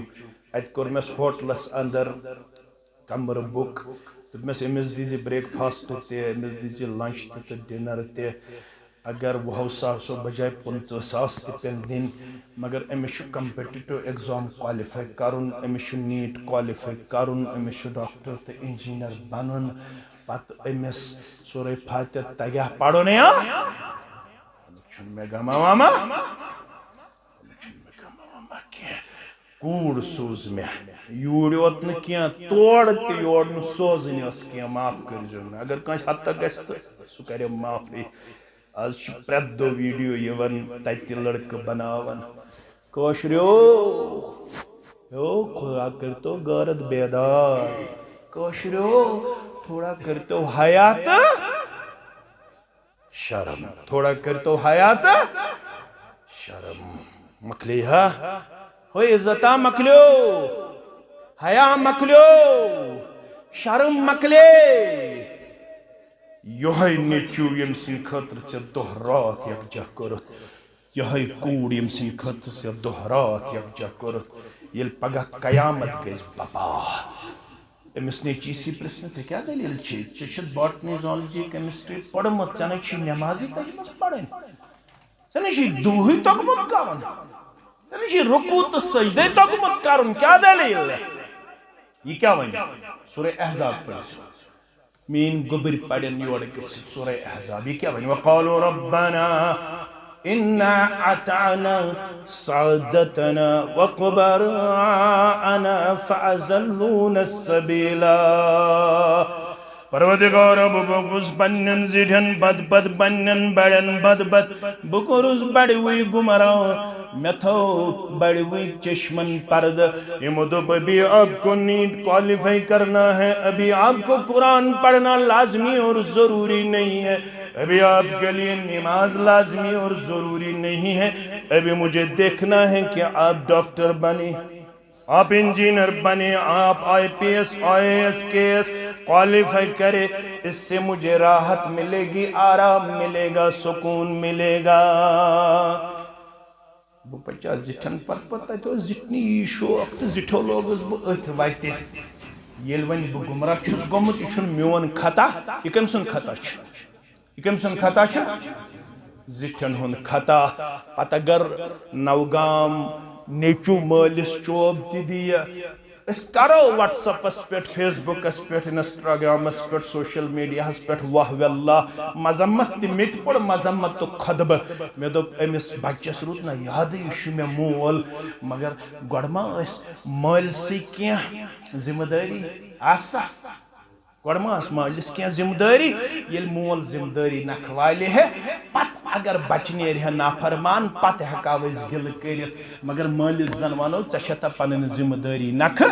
اتہِ کوٚر مےٚ ہوٹلس اندر کمرٕ بُک۔ دوٚپمَس، أمِس دیٖزِ breakfast تہِ، أمِس دیٖزِ lunch تہِ تہٕ dinner تہِ۔ اگر وُہو ساسو بجایہِ پٕنٛژٕہ ساس تہِ پٮ۪ن دِنۍ، مگر أمِس چھُ competitive exam qualify کرُن، أمِس چھُ NEET qualify کرُن، أمِس چھُ doctor تہٕ engineer بنُن۔ پتہٕ أمِس سورہ فاتحہ تگیٛاہ پرُن یا؟ چھُنہٕ مےٚ غمہ ومہ۔ چھُنہٕ مےٚ غمہ ومہ کینٛہہ۔ کوٗر سوٗز مےٚ۔ یوٗرۍ یوت نہٕ کینٛہہ، تورٕ تہِ یور نہٕ سوزٕنۍ ٲس کینٛہہ، معاف کٔرۍزیو مےٚ۔ اگر کٲنٛسہِ حد تک گژھِ تہٕ سُہ کرِ معافی۔ آز چھِ پرٛٮ۪تھ دۄہ video یِوان، تَتہِ تہِ لڑکہٕ بناوان۔ کٲشریو، ہیو خدا کٔرۍتو غٲرت بیدار۔ کٲشریو، تھوڑا کٔرۍتو حیا تہٕ شرم۔ تھوڑا کٔرۍتو حیا تہٕ شرم۔ مۄکلے ہا۔ ہو عزتا مۄکلیو۔ حیا مۄکلیو۔ شرم مۄکلے۔ یۄہے نیٚچو ییٚمہِ سٕنٛدِ خٲطرٕ ژےٚ دۄہ راتھ یکجاہ کوٚرُتھ۔ یۄہے کوٗر ییٚمہِ سٕنٛدِ خٲطرٕ ژےٚ دۄہ راتھ یکجاہ کوٚرُتھ۔ ییٚلہِ پگاہ قیامت گژھِ بپا۔ أمِس نیٚچوِس یی پرٛژھنہٕ، "ژےٚ کیٛاہ دٔلیٖل چھے؟ ژےٚ چھُتھ botany، zoology، chemistry پٔرمٕژ، ژےٚ نَے چھُے نٮ۪مازٕے تٔجمٕژ پَرٕنۍ۔ ژےٚ نَے چھُے دُہٕے توٚگمُت کَرُن۔ ژےٚ نَے چھُے رُکوع تہٕ سجدَے توٚگمُت کَرُن، کیٛاہ دٔلیٖل؟" یہِ کیٛاہ وَنہِ؟ سورہ احزاب پٔرِو۔ میٲنۍ گوٚبٕرۍ پرن یورٕ گٔژھِتھ سورہ احزاب۔ یہِ کیٛاہ وَنہِ؟ وقالوا ربنا انا اطعنا سادتنا وكبراءنا فاضلونا السبيلا۔ پروردگار، بہٕ گوٚوُس پننٮ۪ن زِٹھٮ۪ن بد بد، پننٮ۪ن بڑٮ۪ن بد بد، بہٕ کوٚرُس بڑوٕے گمراہ۔ مےٚ تھوو بڑوٕنۍ چشمن پردٕ۔ یِمو دوٚپ، "ابھی آپ کو نیٹ کوالیفائی کرنا ہے، ابھی آپ کو قرآن پڑھنا لازمی اور ضروری نہیں ہے، ابھی آپ کے لیے نماز لازمی اور ضروری نہیں ہے، ابھی مجھے دیکھنا ہے کہ آپ ڈاکٹر بنے، آپ انجینئر بنے، آپ I P S, I A S, K S qualify کرے، اس سے مجھے راحت ملے گی، آرام ملے گا، سکون ملے گا۔" بہٕ پَچاس زِٹھٮ۪ن پَتہٕ پَتہٕ، تَتہِ اوس زِٹھنٕے یی شوق، تہٕ زِٹھیو لوگُس بہٕ أتھۍ وَتہِ۔ ییٚلہِ وۄنۍ بہٕ گمراہ چھُس گوٚمُت، یہِ چھُنہٕ میون خطا، یہِ کٔمۍ سُنٛد خطا چھُ؟ یہِ کٔمۍ سُنٛد خطا چھُ؟ زِٹھٮ۪ن ہُنٛد خطا۔ پَتہٕ اگر نوگام نیٚچوٗ مٲلِس چوب تہِ دِیہِ، أسۍ کرو WhatsApp-س پٮ۪ٹھ، Facebook-س پٮ۪ٹھ، Instagram-س پٮ۪ٹھ، social media-ہس پٮ۪ٹھ واہ واللہ مذمت تہِ، مےٚ تہِ پوٚر مذمت تہٕ خطبہٕ۔ مےٚ دوٚپ، أمِس بچس روٗد نہ یادٕے، یہِ چھُ مےٚ مول۔ مگر گۄڈٕ ما ٲسۍ مٲلۍ سٕے کینٛہہ ذمہٕ دٲری آسان؟ گۄڈٕ ما ٲس مٲلِس کینٛہہ ذمہٕ دٲری؟ ییٚلہِ مول ذمہٕ دٲری نکھٕ والہِ ہے، پتہٕ اگر بچہِ نیرِ ہے نافرمان، پتہٕ ہٮ۪کہٕ ہاو أسۍ گِلہٕ کٔرِتھ۔ مگر مٲلِس زن ونو، "ژےٚ چھےٚ تہ پنٕنۍ ذمہٕ دٲری نکھٕ؟"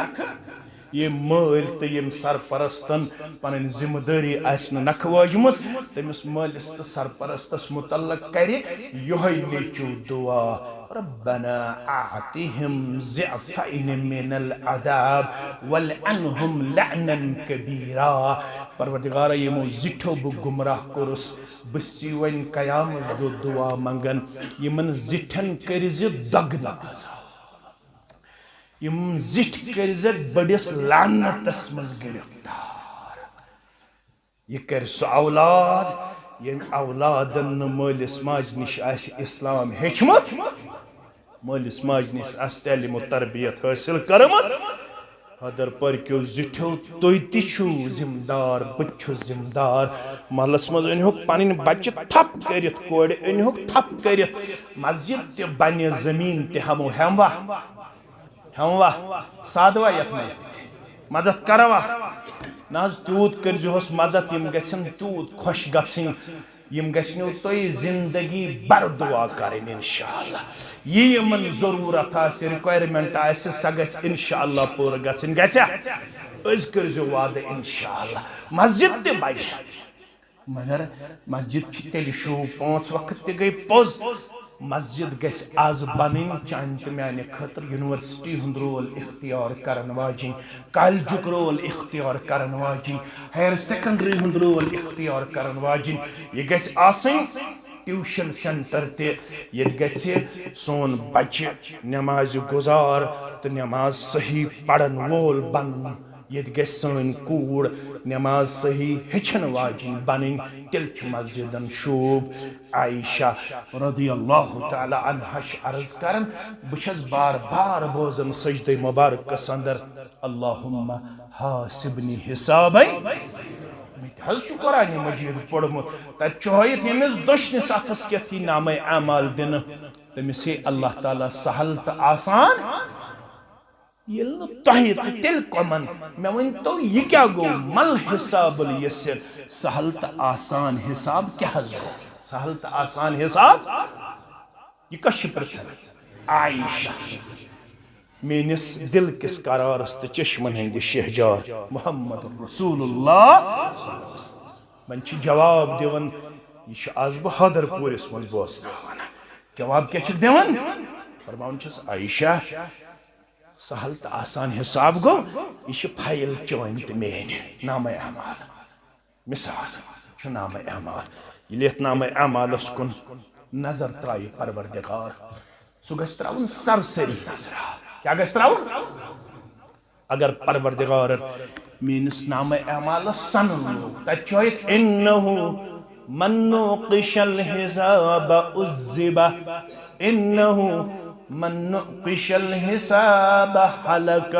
ییٚمۍ مٲلۍ تہٕ ییٚمۍ سرپرستن پنٕنۍ ذمہٕ دٲری آسہِ نہٕ نکھٕ وٲجمٕژ، تٔمِس مٲلِس تہٕ سرپرستس متعلق کرِ یۄہے نیٚچو دعا۔ ربنا آتِہِم ضعفَینِ مِنَ العذاب وَلْعَنْہُم لَعْنًا کَبیٖرا۔ پروردگارا، یِمو زِٹھیو بہٕ گمراہ کوٚرُس، بہٕ چھُسے وۄنۍ قیامت دۄہ دعا منگان، یِمن زِٹھٮ۪ن کٔرۍ زِ دۄگنہٕ عذاب۔ یِم زِٹھۍ کٔرۍ زِ بٔڑِس لعنتس منٛز گرفتار۔ یہِ کرِ سُہ اولاد، ییٚمۍ اولادن نہٕ مٲلِس ماجہِ نِش آسہِ اسلام ہیٚچھمُت، مٲلِس ماجہِ نِش آسہِ تعلیٖم و تربیت حٲصِل کٔرمٕژ۔ حیدر پورکیو زِٹھیو، تُہۍ تہِ چھِو ذمہٕ دار، بہٕ تہِ چھُس ذمہٕ دار۔ محلس منٛز أنۍہوکھ پنٕنۍ بچہِ تھپھ کٔرِتھ، کورِ أنۍہوکھ تھپھ کٔرِتھ۔ مسجد تہِ بنہِ، زٔمیٖن تہِ ہٮ۪مو، ہٮ۪موا؟ ہٮ۪موا؟ سادوا یتھ منٛز؟ مدد کروا؟ نہ حظ، تیوٗت کٔرۍزِہوس مدد، یِم گژھن تیوٗت خۄش گژھٕنۍ۔ یِم گژھنو تۄہہِ زندگی بھر دعا کرٕنۍ انشاءاللہ۔ یہِ یِمن ضروٗرت آسہِ، requirement آسہِ، سۄ گژھِ انشاءاللہ پوٗرٕ گژھٕنۍ۔ گژھِ؟ أسۍ کٔرۍزیو وعدٕ انشاءاللہ۔ مسجد تہِ بنہِ، مگر مسجد چھِ تیٚلہِ شوٗب، پانٛژھ وقت تہِ گٔے پوٚز۔ مسجد گژھِ آز بنٕنۍ چانہِ تہٕ میانہِ خٲطرٕ یونیورسٹی ہُنٛد رول اختیار کرن واجِنۍ، کالجُک رول اختیار کرن واجِنۍ، ہایر سیکنڈری ہُنٛد رول اختیار کرن واجِنۍ۔ یہِ گژھِ آسٕنۍ ٹیوشن سینٹر تہِ، ییٚتہِ گژھِ سون بچہِ نمازِ گُزار تہٕ نماز صحیح پرن وول بنُن۔ ییٚتہِ گژھِ سٲنۍ کوٗر نماز صحیح ہیٚچھن واجِنۍ بنٕنۍ، تیٚلہِ چھِ مسجدن شوٗب۔ عائشہ رضی اللہ تعالیٰ عنہا چھِ عرض کران، بہٕ چھَس بار بار بوزان سجدے مبارکس اندر، اللہم حاسبنی حسابا۔ مےٚ تہِ حظ چھُ قرآن مجید پوٚرمُت، تتہِ چھُ ہٲیِتھ ییٚمِس دٔچھنِس اتھس کٮ۪تھ یی نامے اعمال دِنہٕ، تٔمِس ہے اللہ تعالیٰ سہل تہٕ آسان۔ ییٚلہِ نہٕ تۄہہِ تہٕ تیٚلہِ کۄمن؟ مےٚ ؤنۍ تو، یہِ کیٛاہ گوٚو؟ مل حساب الیسر، سہل تہٕ آسان حساب کیٛاہ حظ گوٚو؟ سہل تہٕ آسان حساب، یہِ کس چھِ پرژھان؟ عائشہ، میٲنِس دل کِس قرارس تہٕ چشمن ہٕنٛدِ شہجار محمد رسول اللہ۔ وۄنۍ چھِ جواب دِوان، یہِ چھُ آز بہٕ حیدر پوٗرِس منٛز بوزناوان۔ جواب کیٛاہ چھِکھ دِوان؟ فرماوان چھِس، عائشہ، سہل تہٕ آسان حساب گوٚو، یہِ چھِ فایل چٲنۍ تہٕ میٲنۍ، نامہ اعمال۔ مثال چھُ نامہ اعمال۔ ییٚلہِ یتھ نامہ اعمالس کُن نظر ترایہِ پروردگار، سُہ گژھِ تراوُن سرسری نظرہ۔ کیٛاہ گژھِ تراوُن؟ اگر پروردگار میٲنِس نامہ اعمالس سنُن لوگ، تتہِ چھُ ہٲیِتھ، انہ من نوقش الحساب عذب، انہ من نوقش الحساب ہلک۔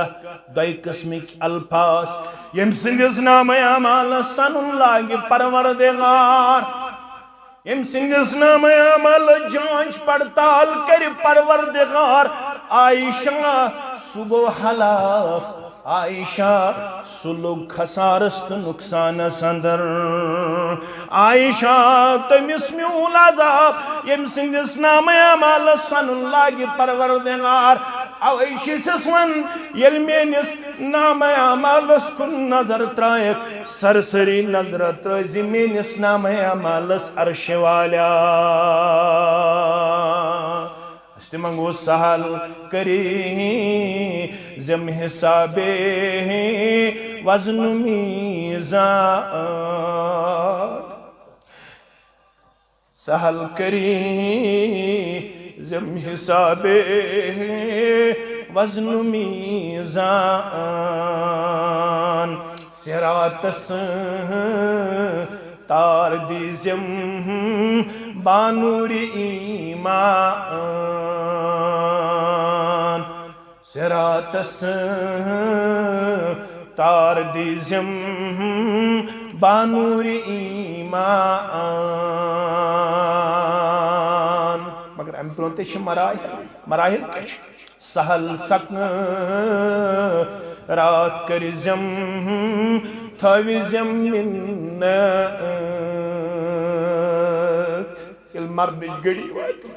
دۄیہِ قٕسمٕکۍ الفاظ، ییٚمہِ سٕنٛدِس نامہ اعمالس سنُن لاگہِ پروردگار، ییٚمہِ سٕنٛدِس نامہ اعمالس جانچ پڑتال کرِ پروردگار، عائشہ، سُہ گوٚو ہلاک۔ عائشہ، سُہ لوٚگ خسارس تہٕ نقصانس اندر۔ عائشہ، تٔمِس میوٗل عذاب، ییٚمہِ سٕنٛدِس نامہ اعمالس سنُن لاگہِ پروردگار۔ اوے چھِسس ون، ییٚلہِ میٲنِس نامہ اعمالس کُن نظر ترایکھ، سرسری نظر ترٲے زِ میٲنِس نامہ اعمالس عرشہِ والیا۔ أسۍ تہِ منٛگو سہل کٔرِتھ زِم حسابے وزن میزان۔ سہل کٔرِتھ زِم حسابے وزن میزان۔ صراطس تار دیزم بانور ایمان۔ صراطس تار دیزم بانور ایمان۔ مگر امہِ برونٛہہ تہِ چھِ مراحل۔ مراحل کیٛاہ چھِ؟ سہل سکن رات کٔرۍ زٮ۪م، تھٲوِ زٮ۪م مِنت۔ ییٚلہِ مرنٕچ گھڑی واتہِ،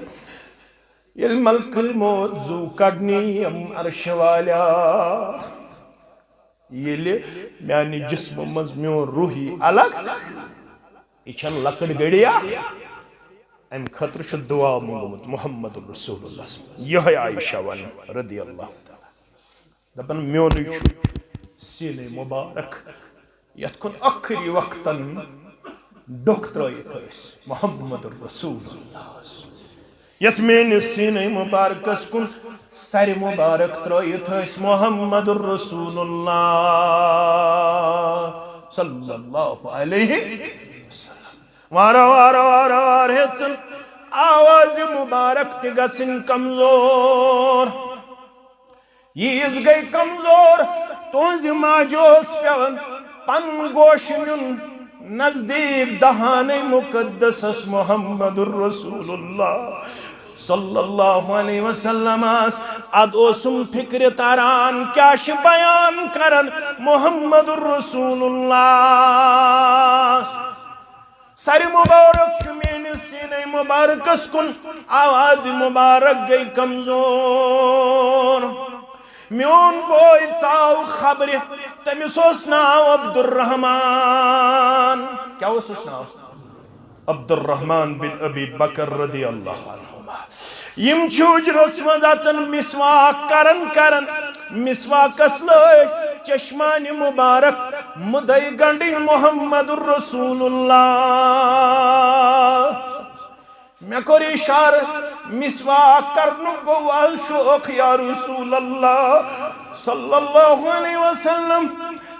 ییٚلہِ ملکل موت زُو کڑنہِ یِم عرشہِ والیا، ییٚلہِ میانہِ جسمہٕ منٛز میون روح یی الگ، یہِ چھَنہٕ لۄکٕٹ گھڑیا۔ امہِ خٲطرٕ چھُ دعا منٛگمُت محمد رسول اللہ صلی اللہ علیہ وسلم۔ یِہوٚے عائشہ ونان رضی اللہ تعالیٰ، دپان، میونُے چھُ سیٖنے مبارک، یتھ کُن ٲخری وقتن ڈوٚکھ ترٲیِتھ ٲسۍ محمد رسول اللہ۔ یتھ میٲنِس سیٖنے مبارکس کُن سرِ مبارک ترٲیِتھ ٲسۍ محمد رسول اللہ صلی اللہ علیہ وسلم۔ وارٕ وارٕ وارٕ وارٕ ہیٚژٕن آوازِ مبارک تہِ گژھٕنۍ کمزور۔ یہِ عیٖز گٔے کمزور، تُہنٛزِ ماجہِ اوس پٮ۪وان پنُن گوش نیُن نزدیٖک دہانَے مُقدسس محمد رسول اللہ صلی اللہ علیہ وسلمس۔ ادٕ اوسُم فکرِ تران، کیٛاہ چھِ بیان کران محمد رسول اللہ۔ سر مبارک چھُ میٲنِس سینے مبارکس کُن، آواز مبارک گٔے کمزور۔ میون بوے ژاو خبرِ، تٔمِس اوس ناو عبدالرحمان۔ کیٛاہ اوسُس ناو؟ عبدالرحمان بن ابی بکر رضی اللہ عنہما۔ یِم چھِ حجرس منٛز اژان مسواک کران کران، مسواکس لٲگۍ چشمانِ مبارک مُدے گنڈٕنۍ محمد رسول اللہ۔ مےٚ کوٚر اشارٕ، مسواک کرنُک گوٚو از شوق یا رسول اللہ صلی اللہ علیہ وسلم۔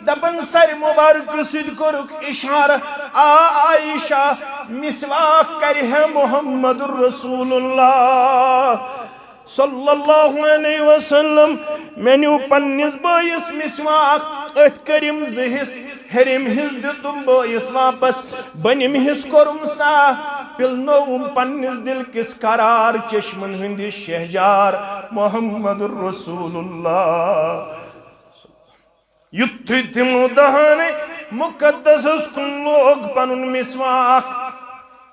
دپان سر مبارک سۭتۍ کوٚرُکھ اشارٕ، آ عائشہ، مسواک کرِ ہے محمد رسول اللہ صلی اللہ علیہ وسلم۔ مےٚ نیوٗ پننِس بٲیِس مسواک، أتھۍ کٔرِم زٕ حصہٕ، ہیٚرِم حصہٕ دیُتُم بٲیِس واپس، بٔنِم حصہٕ کوٚرُم صاف، پِلنووُم پننِس دِل کِس قرار چشمن ہٕنٛدِ شہجار محمد رسول اللہ۔ یُتھُے تِمو دہانَے مُقدسَس کُن لوگ پَنُن مسواک،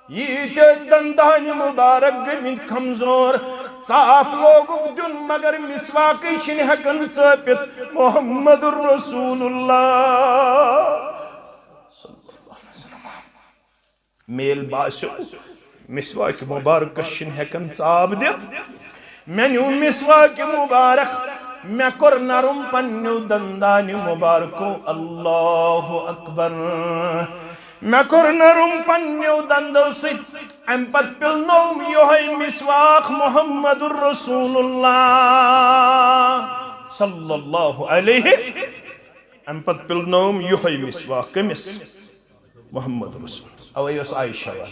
ییٖتۍ ٲسۍ دَندانہِ مُبارک گٔمٕتۍ کمزور، ژاپ لوگُکھ دیُن، مگر مسواکٕے چھِنہٕ ہٮ۪کان ژٲپِتھ۔ محمد رسول اللہ صلی اللہ علیہ وسلم۔ مےٚ ییٚلہِ باسیو، مسواک مبارکس چھِنہٕ ہٮ۪کان ژاپ دِتھ۔ مےٚ نیوٗ مسواک مبارک، مےٚ کوٚر نرم پننیو دندانہِ مبارکو، اللہ اکبر۔ مےٚ کوٚر نرم پننیو دندو سۭتۍ۔ امہِ پتہٕ پِلنووُم یِہوٚے مسواک محمد رسول اللہ صلی اللہ علیہ۔ امہِ پتہٕ پِلنووُم یِہوٚے مسواک۔ کٔمِس؟ محمد رسول۔ اوے ٲس عائشہ ونان،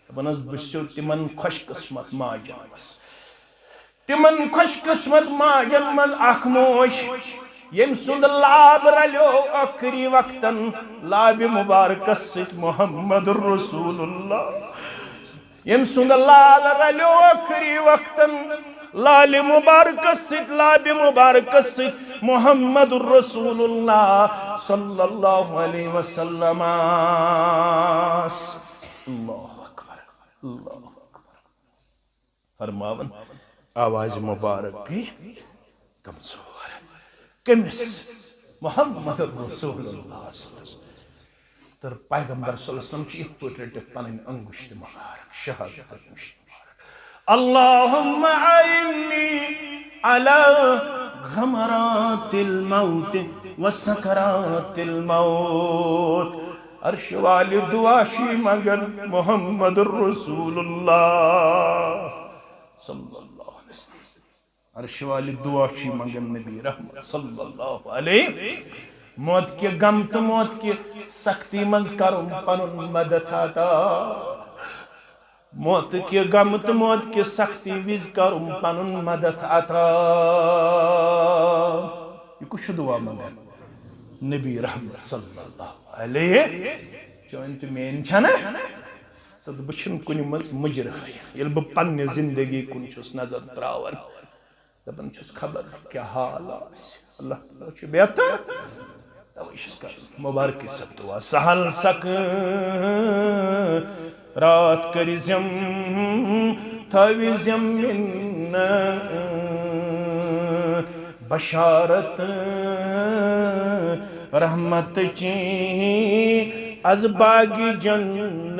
دپان ٲس، بہٕ چھُسو تِمن خۄش قسمت ماجن منٛز، تِمن خۄش قسمت ماجن منٛز اکھ موج، ییٚمۍ سُنٛد لاب رلیو ٲخری وقتن لابِ مبارکس سۭتۍ محمد رسول اللہ۔ ییٚمۍ سُنٛد لال رلیو ٲخری وقتن لالِ مبارکس سۭتۍ، لابِ مبارکس سۭتۍ محمد رسول اللہ صلی اللہ علیہ وسلم۔ اللہ اکبر، اللہ اکبر۔ فرماوان، آواز مبارک گٔے کمزور۔ کٔمِس؟ محمد رسول اللہ صلی اللہ علیہ وسلم۔ تہٕ پیغمبر صلی اللہ علیہ وسلم چھِ یِتھ پٲٹھۍ رٔٹِتھ پنٕنۍ انگشت مبارک، شہادت انگشت مبارک۔ اللہم اعنی علی غمرات الموت و سکرات الموت۔ عرش والہِ دعا چھِ منگان محمد رسول اللہ صلی اللہ علیہ وسلم۔ عرش والہِ دعا چھِ منگان نبی رحمت صلی اللہ علیہ۔ موت کہِ غم تہٕ موت کہِ سختی منٛز کرُن پنُن مدد عطا۔ موت کہِ غم تہٕ موت کہِ سختی وِزِ کرُن پنُن مدد عطا۔ یہِ کُس چھُ دعا منگان؟ نبی رحمت صلی اللہ علیہ۔ چٲنۍ تہٕ میٲنۍ چھَنہ؟ ژٕ تہٕ بہٕ چھِنہٕ کُنہِ منٛز مُجرٕ۔ ییٚلہِ بہٕ پننہِ زندگی کُن چھُس نظر تراوان، دپان چھُس، خبر کیٛاہ حال آسہِ۔ اللہ تعالیٰ چھُ بہتر۔ توے چھُس کران مبارکہِ سب دعا۔ سہل سکرات کٔرۍ زٮ۪م، تھٲوِ زٮ۪م مِنت بشارت رحمت چی از باغِ جنت۔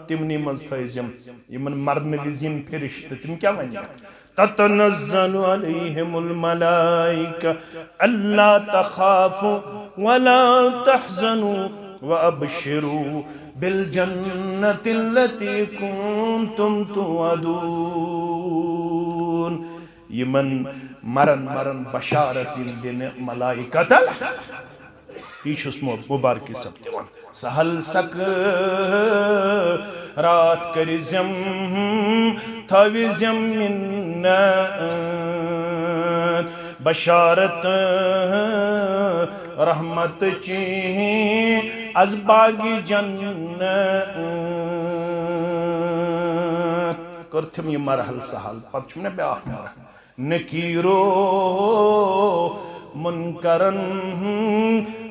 تِمنٕے منٛز تھٲوزٮ۪م یِمن مرنہٕ وِزِ یِن فرشتہٕ، تِم کیٛاہ ونَکھ؟ تتنزل علیہم الملائکہ الا تخافوا ولا تحزنوا وابشروا بالجنة التي كنتم توعدون۔ یِمن مرن مرن بشارت یِن دِنہٕ ملائکتن۔ تی چھُس مُ-، مبارکہِ سب دِوان۔ سہل سکرات کٔرۍ زٮ۪م، تھٲوِ زٮ۪م مِنت۔ بشارت رحمت چی از باغ جنت۔ کٔرتھم یہِ مرحل سہل، پتہٕ چھُم نہ بیٛاکھ مرحل۔ نکیرو منکرن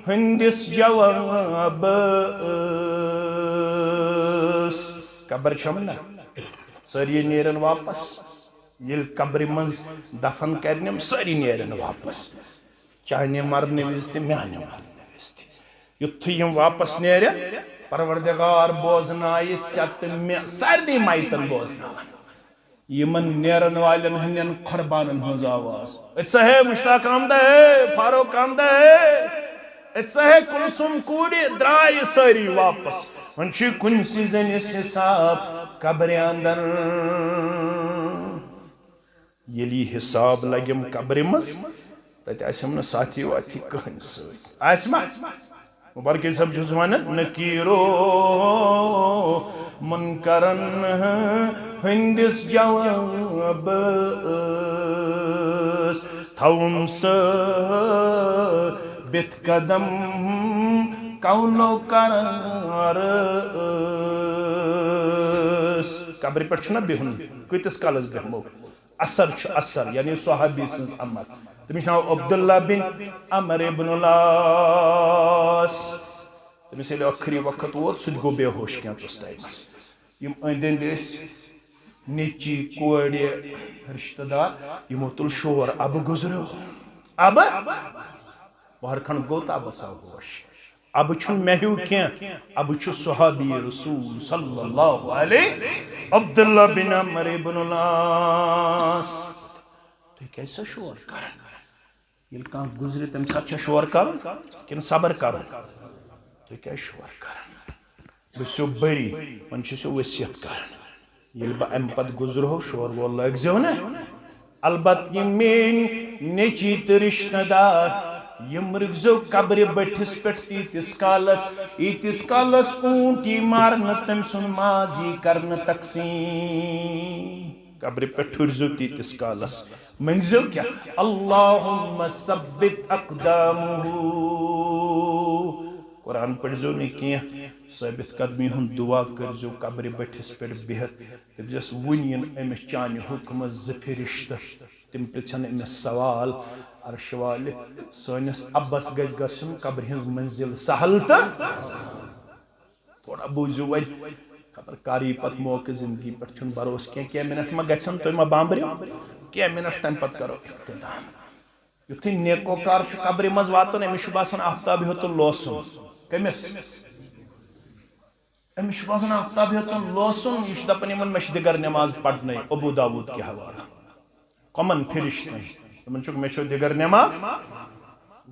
ہٕنٛدِس جوابس۔ قبر چھم نہ، سٲری نیرن واپس۔ ییٚلہِ قبرِ منٛز دفن کرنم، سٲری نیرن واپس۔ چانہِ مرنہٕ وِزِ تہِ، میانہِ مرنہٕ وِزِ تہِ۔ یُتھُے یِم واپس نیرن، پروردگار بوزنایہِ ژےٚ تہٕ مےٚ، سارنٕے میتن بوزناون یِمن نیرن والٮ۪ن ہٕنٛدٮ۪ن قربانن ہٕنٛز آواز۔ أتۍ سا ہے مشتاق آمدہ ہے، فاروق آمدہ ہے، أتۍ سا ہے کلثوم کوٗرِ، درٛایہِ سٲری واپس۔ وۄنۍ چھُ کُنسٕے زٔنِس حساب قبرِ اندر۔ ییٚلہِ یہِ حساب لگٮ۪م قبرِ منٛز، تتہِ آسٮ۪م نہٕ ساتھی واتھی کٕہٕنۍ سۭتۍ۔ آسہِ ما؟ مبارکی صٲب چھُس ونان، نکیرو منکرن ہٕنٛدِس جوابس، تھاوُم ثٲبت قدم کونو کرارس۔ قبرِ پٮ۪ٹھ چھُنہ بِہُن، کۭتِس کالس بیٚہمو؟ اثر چھُ اثر، یعنی صحابی سٕنٛز امر۔ تٔمِس چھُ ناو عبداللہ بن عمر ابن العاص۔ تٔمِس ییٚلہِ ٲخری وقت ووت، سُہ تہِ گوٚو بے ہوش کینٛژس ٹایمس۔ یِم أنٛدۍ أنٛدۍ ٲسۍ نیٚچی، کورِ، رشتہٕ دار، یِمو تُل شور، اَبہٕ گُزریو، اَبہٕ۔ وہر کھنڈ گوٚو تہٕ اَبَس آو ہوش۔ اَبہٕ چھُنہٕ مےٚ ہیوٗ کینٛہہ، اَبہٕ چھُ صحابی رسول صلی اللہ علیہ عبداللہ بن عمر ابن العاص۔ تُہۍ کیٛازِ چھِو شور کران؟ ییٚلہِ کانٛہہ گُزرِ، تَمہِ ساتہٕ چھا شور کرُن کِنہٕ صبر کرُن؟ تُہۍ کیٛازِ شور کران؟ بہٕ چھُسو بٔری، وۄنۍ چھُسو وصیت کران۔ ییٚلہِ بہٕ اَمہِ پتہٕ گُزرہو، شور وول لٲگزیو نہٕ۔ البتہٕ یِم میٲنۍ نیٚچی تہٕ رشتہٕ دار، یِم رُکزیو قبرِ بٔٹھِس پٮ۪ٹھ تیٖتِس کالس، ییٖتِس کالس اوٗنٹ یی مارنہٕ، تٔمۍ سُنٛد ماز یی کرنہٕ تقسیٖم۔ قبرِ پٮ۪ٹھ ٹھُرزیو تیٖتِس کالس، مٔنگزیو کیٛاہ؟ اللہم ثبت اقدامہ۔ قرآن پٔرزیو نہٕ کینٛہہ، ثٲبت قدمی ہُنٛد دعا کٔرزیو قبرِ بٔٹھِس پٮ۪ٹھ بِہِتھ۔ دٔپزٮ۪س، وُنہِ یِن أمِس چانہِ حُکمہٕ زٕ فرشتہٕ، تِم پرٛژھن أمِس سوال۔ عرشہِ والہِ، سٲنِس اَبَس گژھِ گژھُن قبرِ ہٕنٛز منزل سہل تہٕ تھوڑا بوٗزِو وۄنۍ، خبر کر یی پتہٕ موقعہٕ، زندگی پٮ۪ٹھ چھُنہٕ بھروسہٕ کینٛہہ۔ کینٛہہ منٹ ما گژھن، تُہۍ ما بامبرِو؟ کینٛہہ منٹ، تَمہِ پتہٕ کرو اختتام۔ یُتھُے نیکوکار چھُ قبرِ منٛز واتان، أمِس چھُ باسان آفتاب ہیوٚتُن لوسُن۔ کٔمِس؟ أمِس چھُ باسان آفتاب ہیوٚتُن لوسُن۔ یہِ چھُ دَپان، یِمن مےٚ چھِ دِگر نٮ۪ماز پرنَے، ابو داوود کہِ حوالہٕ۔ کۄمن فرشتن؟ تِمن چھُکھ، مےٚ چھو دِگر نٮ۪ماز؟ بہٕ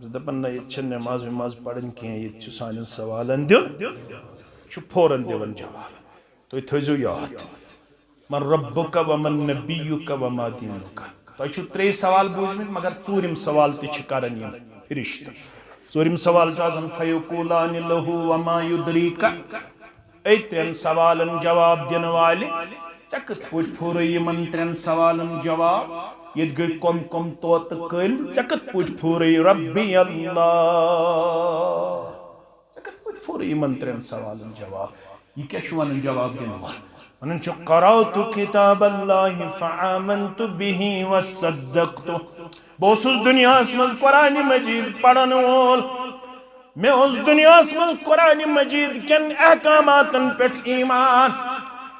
چھُس دَپان، نہ، ییٚتہِ چھَنہٕ نٮ۪ماز وٮ۪ماز پرٕنۍ کینٛہہ، ییٚتہِ چھُ سانٮ۪ن سوالن دیُن۔ یہِ چھُ فوراً دِوان جواب۔ تُہۍ تھٲیزیو یاد، من ربک و من نبیک و ما دینک۔ تۄہہِ چھِو ترٛے سوال بوٗزمٕتۍ، مگر ژوٗرِم سوال تہِ چھِ کران یِم فرشتہٕ۔ ژوٗرِم سوال چھُ آسان، فیقولان لہ و ما یدریک۔ أتھۍ ترٛٮ۪ن سوالن جواب دِنہٕ والہِ، ژےٚ کِتھ پٲٹھۍ پھورے یِمن ترٛٮ۪ن سوالن جواب؟ ییٚتہِ گٔے کۄم کۄم طوطہٕ کٔلۍ، ژےٚ کِتھ پٲٹھۍ پھورے ربی اللہ؟ ژےٚ کِتھ پٲٹھۍ پھورے یِمن ترٛٮ۪ن سوالن جواب؟ یہِ کیٛاہ چھُ ونان جواب دِنہٕ وول؟ ونان چھُ، قرأت کتاب اللہ فآمنت بہ وصدقت۔ بہٕ اوسُس دُنیاہس منٛز قرآن مجید پرن وول۔ مےٚ اوس دُنیاہس منٛز قرآن مجید کٮ۪ن احکاماتن پٮ۪ٹھ ایمان۔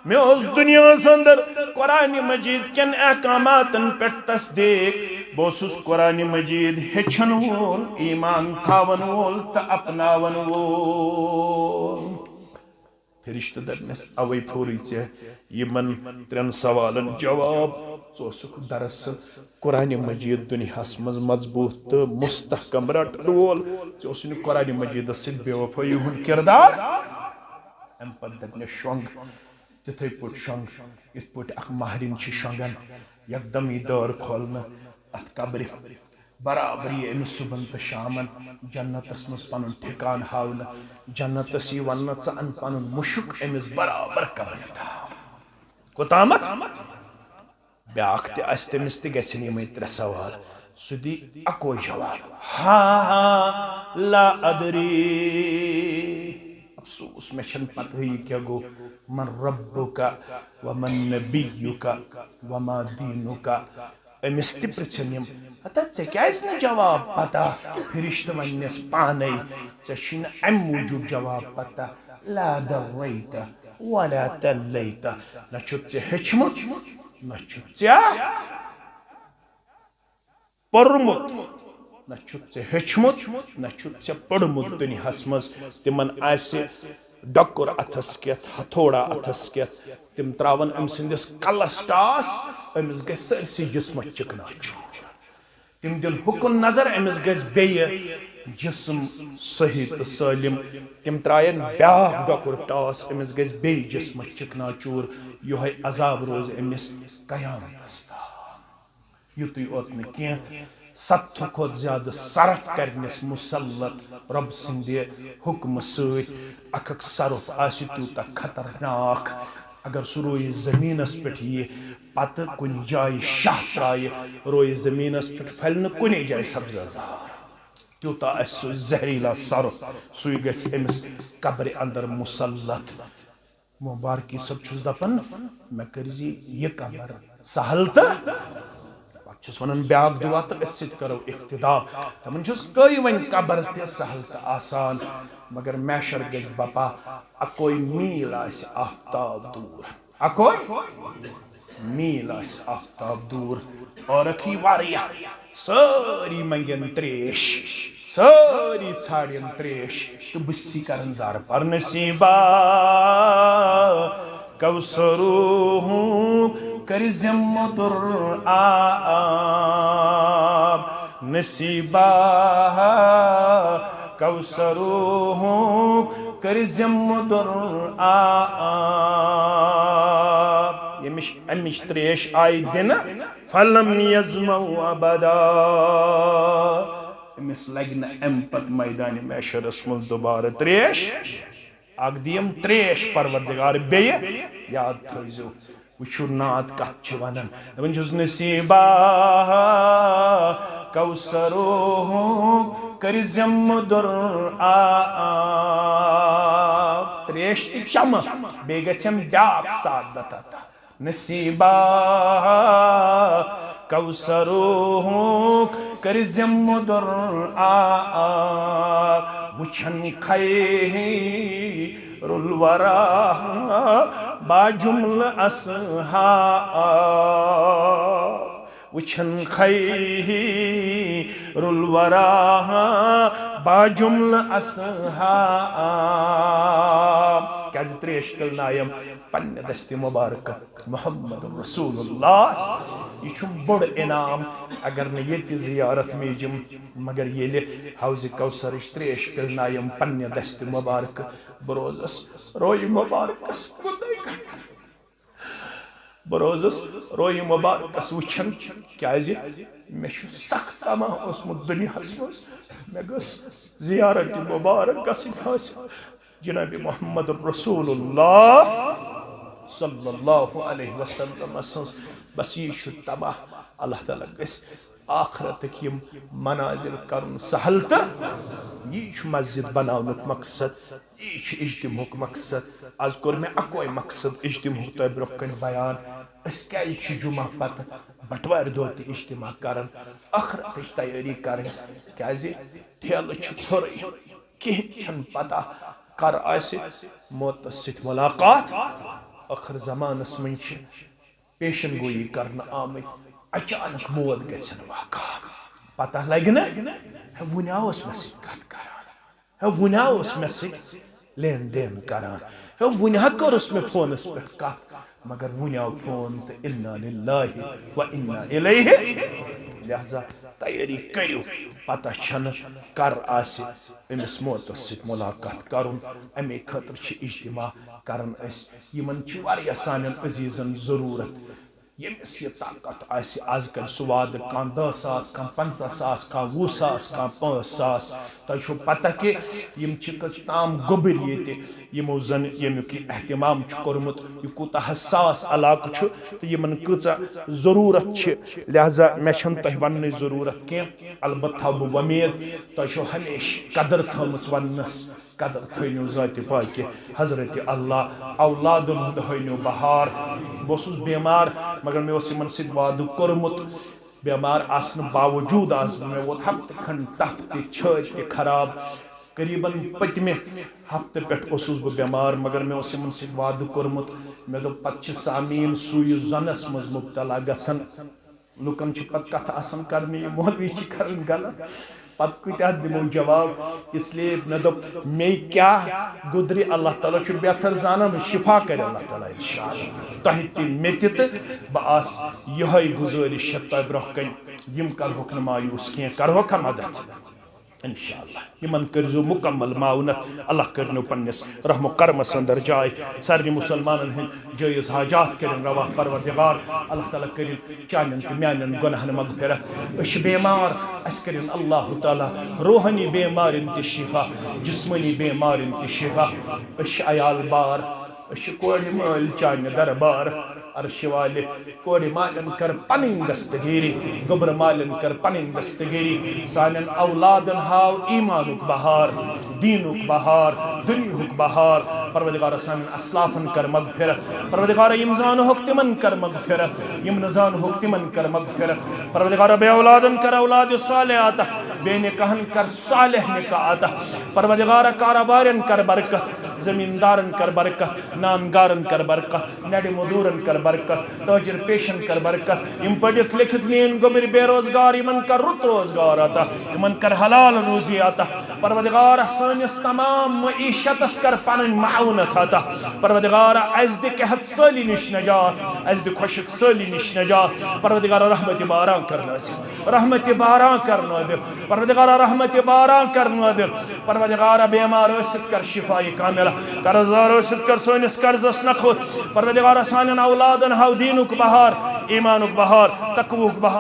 مےٚ اوس دُنیاہس اندر قرآن مجید کٮ۪ن احکاماتن پٮ۪ٹھ تصدیق۔ بہٕ اوسُس قرآن مجید ہیٚچھن وول، ایمان تھاون وول تہٕ اپناون وول۔ فرشتہٕ دپنس، اوے پھورُے ژےٚ یِمن ترٛٮ۪ن سوالن جواب۔ ژٕ اوسُکھ دراصل قرآن مجید دُنیاہس منٛز مضبوط تہٕ مستحکم رٹن وول۔ ژےٚ اوسُے نہٕ قرآن مجیدس سۭتۍ بے وفٲیی ہُنٛد کردار۔ امہِ پتہٕ دپنس، شۄنٛگ، تِتھے پٲٹھۍ شۄنٛگ، یِتھ پٲٹھۍ اکھ مہرِنۍ چھِ شۄنٛگان۔ یکدم یی دٲر کھولنہٕ اتھ قبرِ۔ برابر یی أمِس صُبحن تہٕ شامن جنتس منٛز پنُن ٹھِکان ہاونہٕ۔ جنتس یی وننہٕ، "ژٕ ان پنُن مُشُک أمِس برابر قبرِ تام۔" کوٚتامتھ؟ بیٛاکھ تہِ آسہِ، تٔمِس تہِ گژھن یِمے ترٛےٚ سوال۔ سُہ دی اکوے جواب، "ہا، ہا، لا ادری۔" افسوس، مےٚ چھَنہٕ پتہٕے یہِ کیٛاہ گوٚو۔ "من ربک و من نبیک و ما دینک؟" أمِس تہِ پرٛژھن یِم، "ہتا ژےٚ کیٛازِ نہٕ جواب پتہ؟" فرشتہٕ وننس پانے، "ژےٚ چھُے نہٕ امہِ موٗجوٗب جواب پتہ، لا دریت ولا تلیت، نہ چھُتھ ژےٚ ہیٚچھمُت، نہ چھُتھ ژےٚ پوٚرمُت، نہ چھُتھ ژےٚ ہیٚچھمُت، نہ چھُتھ ژےٚ پوٚرمُت دُنیاہس منٛز۔" تِمن آسہِ ڈۄکُر اتھس کٮ۪تھ، ہتھوڑا اتھس کٮ۪تھ، تِم تراون أمۍ سٕنٛدِس کلس ٹاس، أمِس گژھِ سٲرسٕے جسمس چِکناچور۔ تِم دِن ہُکُن نظر، أمِس گژھِ بیٚیہِ جسم صحیح تہٕ سٲلِم۔ تِم ترٛاین بیٛاکھ ڈۄکُر ٹاس، أمِس گژھِ بیٚیہِ جسمس چِکناچور۔ یِہوٚے عذاب روزِ أمِس قیامتس تام۔ یُتُے یوت نہٕ کینٛہہ، ستتھٕ کھۄتہٕ زیادٕ صرف کرنس مسلط رۄب سٕنٛدِ حُکمہٕ سۭتۍ۔ اکھ اکھ صرف آسہِ تیوٗتاہ خطرناک۔ اگر سُہ رویہِ زٔمیٖنس پٮ۪ٹھ یِیہِ، پتہٕ کُنہِ جایہِ شاہ ترٛایہِ، رویہِ زٔمیٖنس پٮ۪ٹھ پھلہِ نہٕ کُنے جایہِ سبزہ زار۔ تیوٗتاہ آسہِ سُہ زہریٖلا صرف، سُے گژھِ أمِس قبرِ اندر مسلط۔ مبارکی صٲب چھُس دپان، مےٚ کٔرزِ یہِ قبر سہل تہٕ پتہٕ چھُس ونان بیٛاکھ دُعا تہٕ أتھۍ سۭتۍ کرو اختتام۔ دپان چھُس، کٔرۍ وۄنۍ قبر تہِ سہل تہٕ آسان، مگر محشر گژھِ بپا اکوے میٖل آسہِ آفتاب دوٗر۔ اکوے میٖل آسہِ آفتاب دوٗر۔ عورت یی واریاہ، سٲری منگن تریش، سٲری ژھانڈن تریش، تہٕ بہٕ چھُس کران زارٕ پار، نصیبا کوثرو ہوں کٔرۍ زِ مُدُر آب، نصیبا کوثرو ہوں کٔرۍ زِ مُدُر آب۔ ییٚمِس امِچ تریش آیہِ دِنہٕ، فلم یظمأ ابدا، أمِس لگہِ نہٕ امہِ پتہٕ میدانِ محشرس منٛز دوبارٕ تریش۔ اکھ دِیم تریش پروردگار بیٚیہِ، یاد تھٲیزیو۔ وٕچھِو نعت کتھ چھِ ونان۔ دپان چھُس، نصیبا کوثرو ہوں کٔرۍ زِ مُدُر آب۔ تریش تہِ چمہٕ، بیٚیہِ گژھٮ۪م بیٛاکھ سعادت عطا۔ نصیبا کوثرو ہوں کٔرۍ زِ مُدُر آب۔ وٕچھن خیر الورا با جملہ اصحاب، وٕچھن خیر الورا با جملہ اصحاب۔ کیازِ تریش پِلنایم پننہِ دستِ مبارکہ محمد رسول اللہ۔ یہِ چھُم بوٚڑ انعام، اگر نہٕ ییٚتہِ زیارت میجم، مگر ییٚلہِ حوضِ کوثرٕچ تریش پِلنایم پننہِ دستِ مبارکہ، بہٕ روزس رویہِ مبارکس متعلق۔ بہٕ روزس رویہِ مبارکس وٕچھان، کیازِ مےٚ چھُ سخ طمع اوسمُت دُنیاہس منٛز، مےٚ گٔژھ زیارت مبارک گژھٕنۍ حٲصِل۔ جناب محمد رسول اللہ صلی اللہ علیہ وسلم سٕنٛز بس یی چھُ طمع۔ اللہ تعالیٰ گژھِ آخرتٕکۍ یِم منازل کرُن سہل، تہٕ یی چھُ مسجد بناونُک مقصد، یی چھُ اجتماعُک مقصد۔ از کوٚر مےٚ اکوے مقصد اجتماعُک تۄہہِ برونٛہہ کنہِ بیان۔ أسۍ کیازِ چھِ جمعہ پتہٕ بٹوارِ دۄہ تہِ اجتماع کران؟ ٲخرتٕچ تیٲری کرٕنۍ، کیازِ ٹھیلہٕ چھُ ژھوٚرُے، کِہیٖنۍ چھَنہٕ پتہ کر آسہِ موتس سۭتۍ ملاقات۔ ٲخر زمانس منٛز چھِ پیشن گویی کرنہٕ آمٕتۍ، اچانک موت گژھن واقع، پتہ لگہِ نہٕ، ہے، وُنہِ ہا اوس مےٚ سۭتۍ کتھ کران، ہے، وُنہِ ہا اوس مےٚ سۭتۍ لین دین کران، ہے، وُنہِ ہا کٔرٕس مےٚ فونس پٮ۪ٹھ کتھ، مگر وُنہِ آو فون تہٕ انا للہ و انا الیہ۔ لہذا تیٲری کٔرِو، پتہ چھنہٕ کر آسہِ أمِس موتس سۭتۍ ملاقات کرُن۔ امے خٲطرٕ چھِ اجتماع کران أسۍ۔ یِمن چھِ واریاہ سانٮ۪ن عزیزن ضروٗرت۔ ییٚمِس یہِ طاقت آسہِ، آز کَرِ سُہ وعدٕ، کانٛہہ دَہ ساس، کانٛہہ پنٛژاہ ساس، کانٛہہ وُہ ساس، کانٛہہ پانٛژھ ساس۔ تۄہہِ چھو پتہ کہِ یِم چھِ کٔژ تام گوٚبٕرۍ ییٚتہِ، یِمو زَن ییٚمیُک یہِ اہتمام چھُ کوٚرمُت، یہِ کوٗتاہ حساس علاقہٕ چھُ تہٕ یِمَن کۭژاہ ضروٗرت چھِ۔ لہذا مےٚ چھَنہٕ تۄہہِ وَننٕچ ضروٗرت کینٛہہ، البتہ تھاوٕ بہٕ وۄمید تۄہہِ چھو ہمیشہِ قدر تھٲومٕژ وَننَس۔ قدر تھٲینو ذاتِ پاکہِ حضرت اللہ، اولادن ہُنٛد ہٲینو بہار۔ بہٕ اوسُس بیمار، مگر مےٚ اوس یِمن سۭتۍ وعدٕ کوٚرمُت۔ بیمار آسنہٕ باوجوٗد آس بہٕ، مےٚ ووت ہفتہٕ کھنڈ تپھ تہِ، چھٲتۍ تہِ خراب۔ قریباً پٔتمہِ ہفتہٕ پٮ۪ٹھ اوسُس بہٕ بیمار، مگر مےٚ اوس یِمن سۭتۍ وعدٕ کوٚرمُت۔ مےٚ دوٚپ، پتہٕ چھِ سامعیٖن سوٗیہِ زۄنس منٛز مبتلا گژھان۔ لُکن چھِ پتہٕ کتھٕ آسان کرنہِ، یہِ مولوی چھِ کران غلط، پتہٕ کۭتیاہ دِمو جواب۔ اس لیے مےٚ دوٚپ، مے کیاہ گُدرِ، اللہ تعالیٰ چھُ بہتر زانان، شفا کرِ اللہ تعالیٰ انشاءاللہ تۄہہِ تہِ مےٚ تہِ۔ تہٕ بہٕ آس یِہوٚے گُزٲرِش چھےٚ تۄہہِ برونٛہہ کنہِ، یِم کرہوکھ نہٕ مایوٗس کینٛہہ، کرہوکھا مدد۔ انشاءاللہ یِمن کٔرزیو مکمل معاونت۔ اللہ کٔرنو پننِس رحم و کرمس اندر جاے۔ سارنٕے مسلمانن ہٕنٛدۍ جٲیز حاجات کٔرِن روا پروردگار۔ اللہ تعالیٰ کٔرِن چانٮ۪ن تہٕ میانٮ۪ن گۄناہن مغفرت۔ أسۍ چھِ بیمار، اسہِ کٔرِن اللہ تعالیٰ روحٲنی بیمارٮ۪ن تہِ شفا، جسمٲنی بیمارٮ۪ن تہِ شفا۔ أسۍ چھِ عیال بار، أسۍ چھِ کورِ مٲلۍ چانہِ دربار۔ عرشہِ والہِ کورِ مالٮ۪ن کر پنٕنۍ دستگیری، گوٚبرٕ مالٮ۪ن کر پنٕنۍ دستگیری۔ سانٮ۪ن اولادن ہاو ایمانُک بہار، دینُک بہار، دنیاہُک بہار۔ پروردگارا سانٮ۪ن اسلافن کر مغفرت۔ پروردگارا یِم زانہوکھ تِمن کر مغفرت، یِم نہٕ زانہوکھ تِمن کر مغفرت۔ پروردگارا بے اولادن کر اولاد صالح عطا، بے نکاحن کر صالح نکاح عطا۔ پروردگارا کاربارٮ۪ن کر برکت، زمیندارن کر برکت، نان گارن کر برکت، نڑِ مزدورن کر برکت، تاجر پیشن کر برکت۔ یِم پٔرِتھ لیکھِتھ میٲنۍ گوٚبٕرۍ بے روزگار، یِمن کر رُت روزگار عطا، یِمن کر حلال روزی عطا۔ پروردگار سٲنِس تمام معیشتس کر پنٕنۍ معاونت عطا۔ پروردگار اسہِ دِ قحط سٲلی نِش نجات، اسہِ دِ خۄشک سٲلی نِش نجات۔ پروردگار رحمت باران کر نازل، رحمت باران کر نازل۔ پروردگارا رحمت باران کر نازل۔ پروردگارا بیمار ٲسِتھ کر شفا کاملہ، قرض دار ٲسِتھ کر سٲنِس قرضس نکھوت۔ پروردگارا سانٮ۪ن اولادن ہاو دینُک بہار، ایمانُک بہار، تقوہُک بہار۔